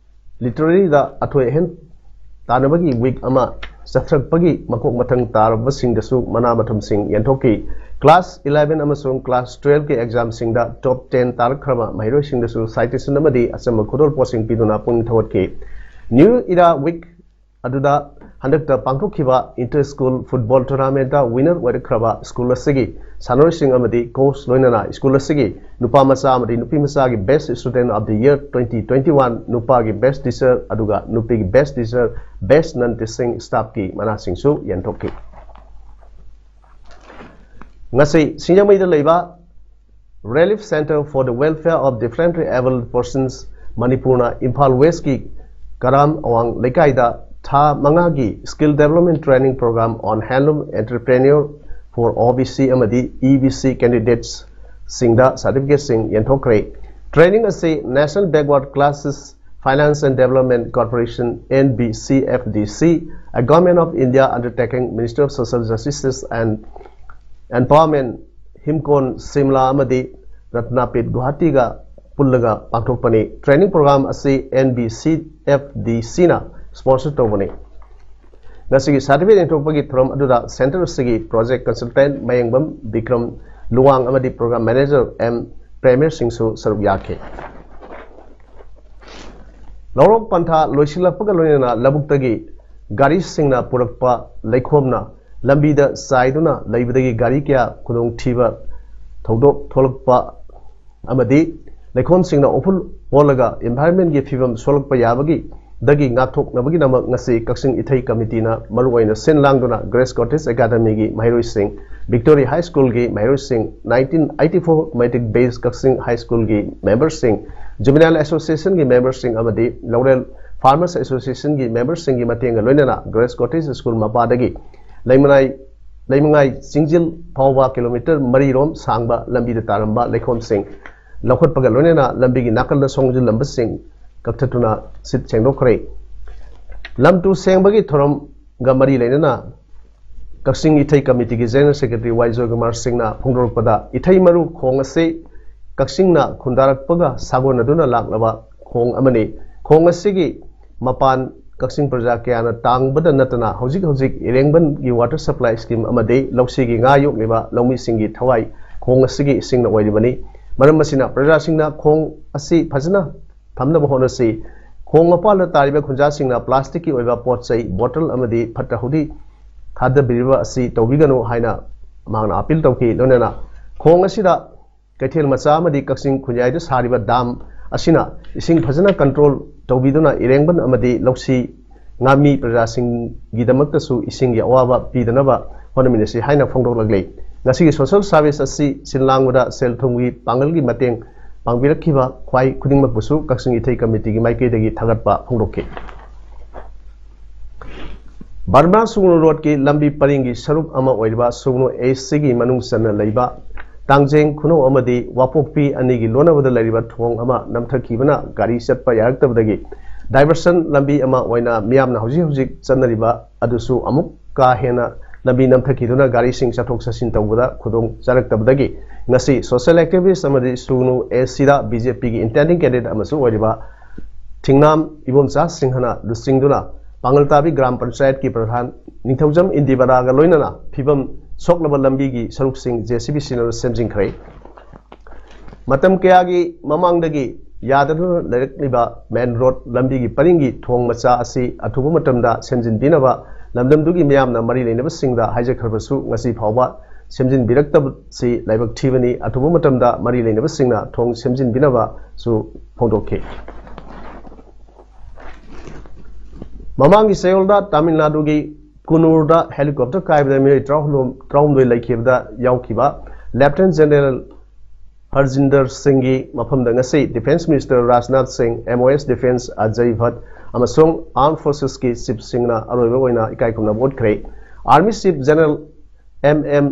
ꯂꯤꯇꯔꯦꯔꯤꯗ ꯑꯊꯣꯏ ꯑꯍꯦꯟ ꯇꯥꯟꯅꯕꯒꯤ ꯋꯤꯛ ꯑꯃ ꯆꯠꯊꯔꯛꯄꯒꯤ ꯃꯀꯣꯛ ꯃꯊꯪ ꯇꯥꯔꯕꯁꯤꯡꯗꯁꯨ ꯃꯅꯥ ꯃꯊꯨꯝꯁꯤꯡ ꯌꯦꯟꯊꯣꯛꯈꯤ꯫ ꯀ꯭ꯂꯥꯁ ꯏꯂꯦꯚꯦꯟ ꯑꯃꯁꯨꯡ ꯀ꯭ꯂꯥꯁ ꯇꯨꯋꯦꯜꯐꯀꯤ ꯑꯦꯛꯖꯥꯝꯁꯤꯡꯗ ꯇꯣꯞ ꯇꯦꯟ ꯇꯥꯔꯛꯈ꯭ꯔꯕ ꯃꯍꯩꯔꯣꯏꯁꯤꯡꯗꯁꯨ ꯁꯥꯏꯇꯦꯁꯟ ꯑꯃꯗꯤ ꯑꯆꯝꯕ ꯈꯨꯗꯣꯜꯄꯣꯠꯁꯤꯡ ꯄꯤꯗꯨꯅ ꯄꯨꯛꯅꯤꯡ ꯊꯧꯒꯠꯈꯤ꯫ ꯅ꯭ꯌꯨ ꯏꯔꯥ ꯋꯤꯛ ꯑꯗꯨꯗ ꯍꯟꯗꯛꯇ ꯄꯥꯡꯊꯣꯛꯈꯤꯕ ꯏꯟꯇꯔ ꯁ꯭ꯀꯨꯜ ꯐꯨꯠꯕꯣꯜ ꯇꯣꯔꯅꯥꯃꯦꯟꯠꯇ ꯋꯤꯅꯔ ꯑꯣꯏꯔꯛꯈ꯭ꯔꯕ ꯁ꯭ꯀꯨꯜ ꯑꯁꯤꯒꯤ ꯁꯥꯟꯅꯔꯣꯏꯁꯤꯡ ꯑꯃꯗꯤ ꯀꯣꯆ, ꯂꯣꯏꯅꯅ ꯁ꯭ꯀꯨꯜ ꯑꯁꯤꯒꯤ ꯅꯨꯄꯥ ꯃꯆꯥ ꯑꯃꯗꯤ ꯅꯨꯄꯤ ꯃꯆꯥꯒꯤ Best Student of the Year twenty twenty-one, ꯅꯨꯄꯥꯒꯤ Best Teacher, ꯑꯗꯨꯒ ꯅꯨꯄꯤꯒꯤ Best Teacher, Best Non Teaching Staffꯀꯤ ꯃꯅꯥꯁꯤꯡꯁꯨ ꯌꯦꯟꯊꯣꯛꯈꯤ꯫ ꯉꯁꯤ ꯁꯤꯡꯖꯃꯩꯗ ꯂꯩꯕ Relief Centre for the Welfare of Differently Abled Persons ꯃꯅꯤꯄꯨꯔꯅ ꯏꯝꯐꯥꯜ ꯋꯦꯁꯀꯤ ꯀꯔꯥꯝ ꯑꯋꯥꯡ ꯂꯩꯀꯥꯏꯗ ꯊꯥ ꯃꯉꯥꯒꯤ Skill Development Training Programme on Handloom Entrepreneur for O B C ꯑꯃꯗꯤ E B C candidatesꯁꯤꯡꯗ ꯁꯥꯔꯇꯤꯐꯤꯀꯦꯠꯁꯤꯡ ꯌꯦꯟꯊꯣꯛꯈ꯭ꯔꯦ꯫ ꯇ꯭ꯔꯦꯅꯤꯡ ꯑꯁꯤ National Backward Classes Finance and Development Corporation, N B C F D C, a Government of India undertaking, Ministry of Social Justice and Empowerment, Himcon Shimla ꯑꯃꯗꯤ ꯔꯠꯅꯥꯄꯤꯠ ꯒꯨꯋꯥꯍꯥꯇꯤꯒ ꯄꯨꯜꯂꯒ ꯄꯥꯡꯊꯣꯛꯄꯅꯤ꯫ Training programme ꯑꯁꯤ N B C F D Cꯅ sponsor ꯇꯧꯕꯅꯤ꯫ ꯉꯁꯤꯒꯤ certificate ꯌꯦꯟꯊꯣꯛꯄꯒꯤ ꯊꯧꯔꯝ ꯑꯗꯨꯗ ꯁꯦꯟꯇꯔ ꯑꯁꯤꯒꯤ ꯄ꯭ꯔꯣꯖꯦꯛ ꯀꯟꯁꯜꯇꯦꯟꯠ ꯃꯌꯦꯡꯕꯝ ꯕꯤꯀ꯭ꯔꯝ ꯂꯨꯋꯥꯡ ꯑꯃꯗꯤ ꯄ꯭ꯔꯣꯒ꯭ꯔꯥꯝ ꯃꯦꯅꯦꯖꯔ ꯑꯦꯝ ꯄ꯭ꯔꯦꯃꯦꯁ ꯁꯤꯡꯁꯨ ꯁꯔꯨꯛ ꯌꯥꯈꯤ꯫ ꯂꯧꯔꯣꯛ ꯄꯟꯊꯥ ꯂꯣꯏꯁꯤꯜꯂꯛꯄꯒ ꯂꯣꯏꯅꯅ ꯂꯧꯕꯨꯛꯇꯒꯤ ꯒꯥꯔꯤꯁꯤꯡꯅ ꯄꯨꯔꯛꯄ ꯂꯩꯈꯣꯝꯅ ꯂꯝꯕꯤꯗ ꯆꯥꯏꯗꯨꯅ ꯂꯩꯕꯗꯒꯤ ꯒꯥꯔꯤ ꯀꯌꯥ ꯈꯨꯗꯣꯡꯊꯤꯕ ꯊꯧꯗꯣꯛ ꯊꯣꯛꯂꯛꯄ ꯑꯃꯗꯤ ꯂꯩꯈꯣꯝꯁꯤꯡꯅ ꯎꯐꯨꯜ ꯑꯣꯜꯂꯒ environment ꯀꯤ ꯐꯤꯕꯝ ꯁꯣꯛꯂꯛꯄ ꯌꯥꯕꯒꯤ ꯗꯒꯤ ꯉꯥꯛꯊꯣꯛꯅꯕꯒꯤꯗꯃꯛ ꯉꯁꯤ ꯀꯛꯆꯤꯡ ꯏꯊꯩ ꯀꯃꯤꯇꯤꯅ ꯃꯔꯨꯑꯣꯏꯅ ꯁꯤꯟ ꯂꯥꯡꯗꯨꯅ Grace Cottage Academy ꯒꯤ ꯃꯍꯩꯔꯣꯏꯁꯤꯡ, Victory High School ꯒꯤ ꯃꯍꯩꯔꯣꯏꯁꯤꯡ, nineteen eighty four Matric Based Kachin High School ꯒꯤ member ꯁꯤꯡ, Juvenile Association ꯒꯤ member ꯁꯤꯡ ꯑꯃꯗꯤ Laurel Farmers Association ꯒꯤ member ꯁꯤꯡꯒꯤ ꯃꯇꯦꯡꯒ ꯂꯣꯏꯅꯅ Grace Cottage School ꯃꯄꯥꯗꯒꯤ ꯂꯩꯃꯅꯥꯏ ꯂꯩꯃꯉꯥꯏ ꯆꯤꯡꯖꯤꯜ ꯐꯥꯎꯕ kilometre ꯃꯔꯤ ꯔꯣꯝ ꯁꯥꯡꯕ ꯂꯝꯕꯤꯗ ꯇꯥꯔꯝꯕ ꯂꯩꯈꯣꯝꯁꯤꯡ ꯂꯧꯈꯠꯄꯒ ꯂꯣꯏꯅꯅ ꯂꯝꯕꯤꯒꯤ ꯅꯥꯀꯜꯗ ꯁꯣꯡꯖꯤꯜꯂꯝꯕꯁꯤꯡ ꯀꯛꯊꯠꯇꯨꯅ ꯁꯤꯠ ꯁꯦꯡꯗꯣꯛꯈ꯭ꯔꯦ꯫ ꯂꯝ ꯇꯨ ꯁꯦꯡꯕꯒꯤ ꯊꯧꯔꯝꯒ ꯃꯔꯤ ꯂꯩꯅꯅ ꯀꯛꯆꯤꯡ ꯏꯊꯩ ꯀꯃꯤꯇꯤꯒꯤ General Secretary ꯋꯥꯏ ꯖꯣꯏꯀꯨꯃꯥꯔ ꯁꯤꯡꯅ ꯐꯣꯡꯗꯣꯔꯛꯄꯗ, ꯏꯊꯩ ꯃꯔꯨ ꯈꯣꯡ ꯑꯁꯤ ꯀꯛꯆꯤꯡꯅ ꯈꯨꯟꯗꯥꯔꯛꯄꯒ ꯁꯥꯒꯣꯟꯅꯗꯨꯅ ꯂꯥꯛꯂꯕ ꯈꯣꯡ ꯑꯃꯅꯤ꯫ ꯈꯣꯡ ꯑꯁꯤꯒꯤ ꯃꯄꯥꯟ ꯀꯛꯆꯤꯡ ꯄ꯭ꯔꯖꯥ ꯀꯌꯥꯅ ꯇꯥꯡꯕꯗ ꯅꯠꯇꯅ ꯍꯧꯖꯤꯛ ꯍꯧꯖꯤꯛ ꯏꯔꯦꯡꯕꯟꯒꯤ water supply scheme ꯑꯃꯗꯤ ꯂꯧꯁꯤꯒꯤ ꯉꯥ ꯌꯣꯛꯂꯤꯕ ꯂꯧꯃꯤꯁꯤꯡꯒꯤ ꯊꯋꯥꯏ ꯈꯣꯡ ꯑꯁꯤꯒꯤ ꯏꯁꯤꯡꯅ ꯑꯣꯏꯔꯤꯕꯅꯤ꯫ ꯃꯔꯝ ꯑꯁꯤꯅ ꯄ꯭ꯔꯖꯥꯁꯤꯡꯅ ꯈꯣꯡ ꯑꯁꯤ ꯐꯖꯅ ꯊꯝꯅꯕ ꯍꯣꯠꯅꯁꯤ꯫ ꯈꯣꯡ ꯃꯄꯥꯟꯗ ꯇꯥꯔꯤꯕ ꯈꯨꯟꯖꯥꯁꯤꯡꯅ plastic ꯀꯤ ꯑꯣꯏꯕ ꯄꯣꯠ ꯆꯩ, bottle ꯑꯃꯗꯤ ꯐꯠꯇ ꯍꯥꯎꯗꯤ ꯊꯥꯗꯕꯤꯔꯤꯕ ꯑꯁꯤ ꯇꯧꯕꯤꯒꯅꯨ ꯍꯥꯏꯅ ꯃꯍꯥꯛꯅ appeal ꯇꯧꯈꯤ꯫ ꯂꯣꯏꯅꯅ ꯈꯣꯡ ꯑꯁꯤꯗ ꯀꯩꯊꯦꯜ ꯃꯆꯥ ꯑꯃꯗꯤ ꯀꯛꯆꯤꯡ ꯈꯨꯟꯌꯥꯏꯗ ꯁꯥꯔꯤꯕ dam ꯑꯁꯤꯅ ꯏꯁꯤꯡ ꯐꯖꯅ control ꯇꯧꯕꯤꯗꯨꯅ ꯏꯔꯦꯡꯕꯟ ꯑꯃꯗꯤ ꯂꯧꯁꯤ ꯉꯥꯃꯤ ꯄ꯭ꯔꯖꯥꯁꯤꯡꯒꯤꯗꯃꯛꯇꯁꯨ ꯏꯁꯤꯡꯒꯤ ꯑꯋꯥꯕ ꯄꯤꯗꯅꯕ ꯍꯣꯠꯅꯃꯤꯟꯅꯁꯤ ꯍꯥꯏꯅ ꯐꯣꯡꯗꯣꯛꯂꯛꯂꯤ꯫ ꯉꯁꯤꯒꯤ social service ꯑꯁꯤ ꯁꯤꯟ ꯂꯥꯡꯕꯗ ꯁꯦꯜ ꯊꯨꯝꯒꯤ ꯄꯥꯡꯒꯜꯒꯤ ꯃꯇꯦꯡ ꯄꯥꯡꯕꯤꯔꯛꯈꯤꯕ ꯈ꯭ꯋꯥꯏ ꯈꯨꯗꯤꯡꯃꯛꯄꯨꯁꯨ ꯀꯛꯆꯤꯡ ꯏꯊꯩ ꯀꯃꯤꯇꯤꯒꯤ ꯃꯥꯏꯀꯩꯗꯒꯤ ꯊꯥꯒꯠꯄ ꯐꯣꯡꯗꯣꯛꯈꯤ꯫ ꯕꯔꯃꯥ ꯁꯨꯒꯅꯨ ꯔꯣꯗꯀꯤ ꯂꯝꯕꯤ ꯄꯔꯤꯡꯒꯤ ꯁꯔꯨꯛ ꯑꯃ ꯑꯣꯏꯔꯤꯕ ꯁꯨꯒꯅꯨ ꯑꯦꯁ ꯁꯤꯒꯤ ꯃꯅꯨꯡ ꯆꯟꯅ ꯂꯩꯕ ꯇꯥꯡꯖꯦꯡ ꯈꯨꯅꯧ ꯑꯃꯗꯤ ꯋꯥꯄꯣꯛꯄꯤ ꯑꯅꯤꯒꯤ ꯂꯣꯟꯅꯕꯗ ꯂꯩꯔꯤꯕ ꯊꯣꯡ ꯑꯃ ꯅꯝꯊꯈꯤꯕꯅ ꯒꯥꯔꯤ ꯆꯠꯄ ꯌꯥꯔꯛꯇꯕꯗꯒꯤ diversion ꯂꯝꯕꯤ ꯑꯃ ꯑꯣꯏꯅ ꯃꯤꯌꯥꯝꯅ ꯍꯧꯖꯤꯛ ꯍꯧꯖꯤꯛ ꯆꯠꯅꯔꯤꯕ ꯑꯗꯨꯁꯨ ꯑꯃꯨꯛ ꯀꯥ ꯍꯦꯟꯅ ꯂꯝꯕꯤ ꯅꯝꯊꯈꯤꯗꯨꯅ ꯒꯥꯔꯤꯁꯤꯡ ꯆꯠꯊꯣꯛ ꯆꯠꯁꯤꯟ ꯇꯧꯕꯗ ꯈꯨꯗꯣꯡ ꯆꯥꯔꯛꯇꯕꯗꯒꯤ ꯉꯁꯤ social activist ꯑꯃꯗꯤ ꯁꯨꯒꯅꯨ ꯑꯦꯁ ꯁꯤꯗ ꯕꯤ ꯖꯦ ꯄꯤꯒꯤ intending candidate ꯑꯃꯁꯨ ꯑꯣꯏꯔꯤꯕ ꯊꯤꯡꯅꯥꯝ ꯏꯕꯣꯝꯆꯥ ꯁꯤꯡꯍꯅ ꯂꯨꯆꯤꯡꯗꯨꯅ ꯄꯥꯡꯒꯜꯇꯥꯕꯤ ꯒ꯭ꯔꯥꯝ ꯄꯟꯆꯥꯌꯠꯀꯤ ꯄ꯭ꯔꯙꯥꯟ ꯅꯤꯡꯊꯧꯖꯝ ꯏꯟꯗꯤꯕꯔꯥꯒ ꯂꯣꯏꯅꯅ ꯐꯤꯕꯝ ꯁꯣꯛꯂꯕ ꯂꯝꯕꯤꯒꯤ ꯁꯔꯨꯛꯁꯤꯡ ꯖꯦ ꯁꯤ ꯕꯤ ꯁꯤꯖꯤꯟꯅꯗꯨꯅ ꯁꯦꯝꯖꯤꯟꯈ꯭ꯔꯦ꯫ ꯃꯇꯝ ꯀꯌꯥꯒꯤ ꯃꯃꯥꯡꯗꯒꯤ ꯌꯥꯗꯗꯨꯅ ꯂꯩꯔꯛꯂꯤꯕ main road ꯂꯝꯕꯤꯒꯤ ꯄꯔꯤꯡꯒꯤ ꯊꯣꯡ ꯃꯆꯥ ꯑꯁꯤ ꯑꯊꯨꯕ ꯃꯇꯝꯗ ꯁꯦꯝꯖꯤꯟꯕꯤꯅꯕ ꯂꯝꯗꯝꯗꯨꯒꯤ ꯃꯤꯌꯥꯝꯅ ꯃꯔꯤ ꯂꯩꯅꯕꯁꯤꯡꯗ ꯍꯥꯏꯖꯈ꯭ꯔꯕꯁꯨ, ꯉꯁꯤ ꯐꯥꯎꯕ ꯁꯦꯝꯖꯤꯟꯕꯤꯔꯛꯇꯕꯁꯤ ꯂꯥꯏꯕꯛ ꯊꯤꯕꯅꯤ꯫ ꯑꯊꯨꯕ ꯃꯇꯝꯗ ꯃꯔꯤ ꯂꯩꯅꯕꯁꯤꯡꯅ ꯊꯣꯡ ꯁꯦꯝꯖꯤꯟꯕꯤꯅꯕꯁꯨ ꯐꯣꯡꯗꯣꯛꯈꯤ꯫ ꯃꯃꯥꯡꯒꯤ ꯆꯌꯣꯜꯗ ꯇꯥꯃꯤꯜ ꯅꯥꯗꯨꯒꯤ ꯀꯨꯅꯨꯔꯗ helicopter ꯀꯥꯏꯕꯗ ꯃꯤꯑꯣꯏ ꯇꯔꯥꯍꯨꯝꯗꯣꯏ ꯂꯩꯈꯤꯕꯗ ꯌꯥꯎꯈꯤꯕ Lieutenant General ꯍꯔꯖꯤꯟꯗꯔ ꯁꯤꯡꯒꯤ ꯃꯐꯝꯗ ꯉꯁꯤ Defence Minister ꯔꯥꯖꯅꯥꯊ ꯁꯤꯡ, M O S Defence Ajay ꯚꯠ ꯑꯃꯁꯨꯡ Armed Forcesꯀꯤ chiefꯁꯤꯡꯅ ꯑꯔꯣꯏꯕ ꯑꯣꯏꯅ ꯏꯀꯥꯏ ꯈꯨꯝꯅꯕ ꯎꯠꯈ꯭ꯔꯦ꯫ Army Chief General M M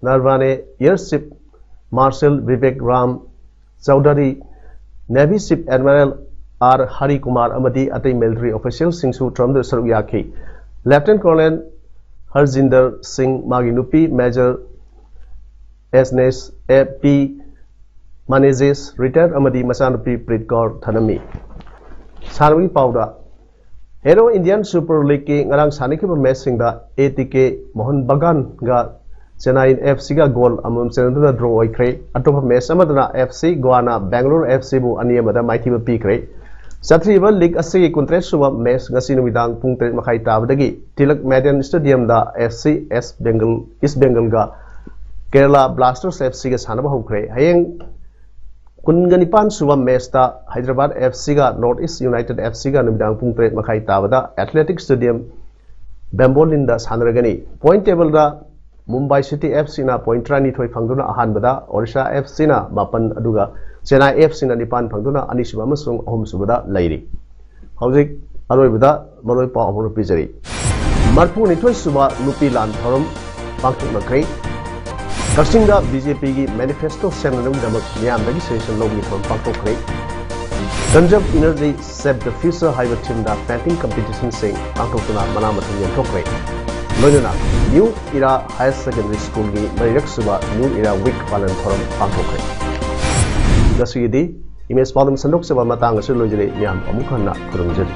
Narawane, Air Chief Marshal Bibek Ram Chaudhry, Navy Chief Admiral R Harry Kumar ꯑꯃꯗꯤ ꯑꯇꯩ military officialꯁꯤꯡꯁꯨ ꯊꯧꯔꯝꯗꯨꯗ ꯁꯔꯨꯛ ꯌꯥꯈꯤ꯫ Lieutenant Colonel ꯍꯔꯖꯤꯟꯗꯔ ꯁꯤꯡ, ꯃꯥꯒꯤ ꯅꯨꯄꯤ Major ꯑꯦꯁꯅꯦꯁ ꯑꯦ ꯄꯤ ꯃꯥꯅꯦꯖꯦꯁ, retired, ꯑꯃꯗꯤ ꯃꯆꯥꯅꯨꯄꯤ ꯄ꯭ꯔꯤꯠ ꯀꯧꯔ ꯊꯅꯝꯃꯤ꯫ ꯁꯥꯟꯅꯕꯒꯤ ꯄꯥꯎꯗ, Hero Indian Super Leagueꯀꯤ ꯉꯔꯥꯡ ꯁꯥꯟꯅꯈꯤꯕ matchꯁꯤꯡꯗ A T K Mohan ꯕꯒꯥꯟꯒ Chennai F Cꯒ goal ꯑꯃꯃꯝ ꯆꯟꯅꯗꯨꯅ draw ꯑꯣꯏꯈ꯭ꯔꯦ꯫ ꯑꯇꯣꯞꯄ match ꯑꯃꯗꯅ F C ꯒꯣꯋꯥꯅ ꯕꯦꯡꯒꯂꯣꯔ F Cꯕꯨ ꯑꯅꯤ ꯑꯃꯗ ꯃꯥꯏꯊꯤꯕ ꯄꯤꯈ꯭ꯔꯦ꯫ ꯆꯠꯊꯔꯤꯕ league ꯑꯁꯤꯒꯤ ꯀꯨꯟꯇꯔꯦꯠ ꯁꯨꯕ match ꯉꯁꯤ ꯅꯨꯃꯤꯗꯥꯡ ꯄꯨꯡ ꯇꯔꯦꯠ ꯃꯈꯥꯏ ꯇꯥꯕꯗꯒꯤ ꯇꯤꯂꯛ ꯃꯦꯗꯟ Stadiumꯗ F C S Bengal, East Bengalꯒ Kerala Blasters F Cꯒ ꯁꯥꯟꯅꯕ ꯍꯧꯈ꯭ꯔꯦ꯫ ꯍꯌꯦꯡ ꯀꯨꯟꯒ ꯅꯤꯄꯥꯟ ꯁꯨꯕ matchꯇ Hyderabad F Cꯒ North East United F Cꯒ ꯅꯨꯃꯤꯗꯥꯡ ꯄꯨꯡ ꯇꯔꯦꯠ ꯃꯈꯥꯏ ꯇꯥꯕꯗ Athletic Stadium ꯕꯦꯝꯕꯣꯂꯤꯟꯗ ꯁꯥꯟꯅꯔꯒꯅꯤ꯫ Point tableꯗ Mumbai City F Cꯅ point ꯇꯔꯥꯅꯤꯊꯣꯏ ꯐꯪꯗꯨꯅ ꯑꯍꯥꯟꯕꯗ, Orissa F Cꯅ ꯃꯥꯄꯟ, ꯑꯗꯨꯒ Chennai F Cꯅ ꯅꯤꯄꯥꯟ ꯐꯪꯗꯨꯅ ꯑꯅꯤꯁꯨꯕ ꯑꯃꯁꯨꯡ ꯑꯍꯨꯝꯁꯨꯕꯗ ꯂꯩꯔꯤ꯫ ꯍꯧꯖꯤꯛ ꯑꯔꯣꯏꯕꯗ ꯃꯔꯨꯑꯣꯏ ꯄꯥꯎ ꯑꯃ ꯄꯤꯖꯔꯤ꯫ ꯃꯔꯤꯐꯨꯅꯤꯊꯣꯏ ꯁꯨꯕ ꯅꯨꯄꯤ ꯂꯥꯟ ꯊꯧꯔꯝ ꯄꯥꯡꯊꯣꯛꯅꯈ꯭ꯔꯦ꯫ ꯀꯛꯆꯤꯡꯗ B J Pꯒꯤ manifesto ꯁꯦꯝꯅꯅꯕꯒꯤꯗꯃꯛ ꯃꯤꯌꯥꯝꯗꯒꯤ suggestion ꯂꯧꯕꯒꯤ ꯊꯧꯔꯝ ꯄꯥꯡꯊꯣꯛꯈ꯭ꯔꯦ꯫ Conserve Energy, Save the Future ꯍꯥꯏꯕ themeꯗ painting competitionꯁꯤꯡ ꯄꯥꯡꯊꯣꯛꯇꯨꯅ ꯃꯅꯥ ꯃꯁꯤꯡ ꯌꯦꯟꯊꯣꯛꯈ꯭ꯔꯦ꯫ ꯂꯣꯏꯅꯅ New Era Higher Secondary Schoolꯒꯤ ꯃꯔꯤꯔꯛ ꯁꯨꯕ New Era Week ꯄꯥꯂꯟ ꯊꯧꯔꯝ ꯄꯥꯡꯊꯣꯛꯈ꯭ꯔꯦ꯫ ꯉꯁꯤꯒꯤꯗꯤ ꯏꯃꯦꯖ ꯄꯥꯎꯗꯝ ꯁꯟꯗꯣꯛꯆꯕ ꯃꯇꯥꯡ ꯑꯁꯤꯗ ꯂꯣꯏꯖꯔꯦ꯫ ꯃꯤꯌꯥꯝ ꯑꯃꯨꯛ ꯍꯟꯅ ꯈꯨꯔꯨꯝꯖꯔꯤ꯫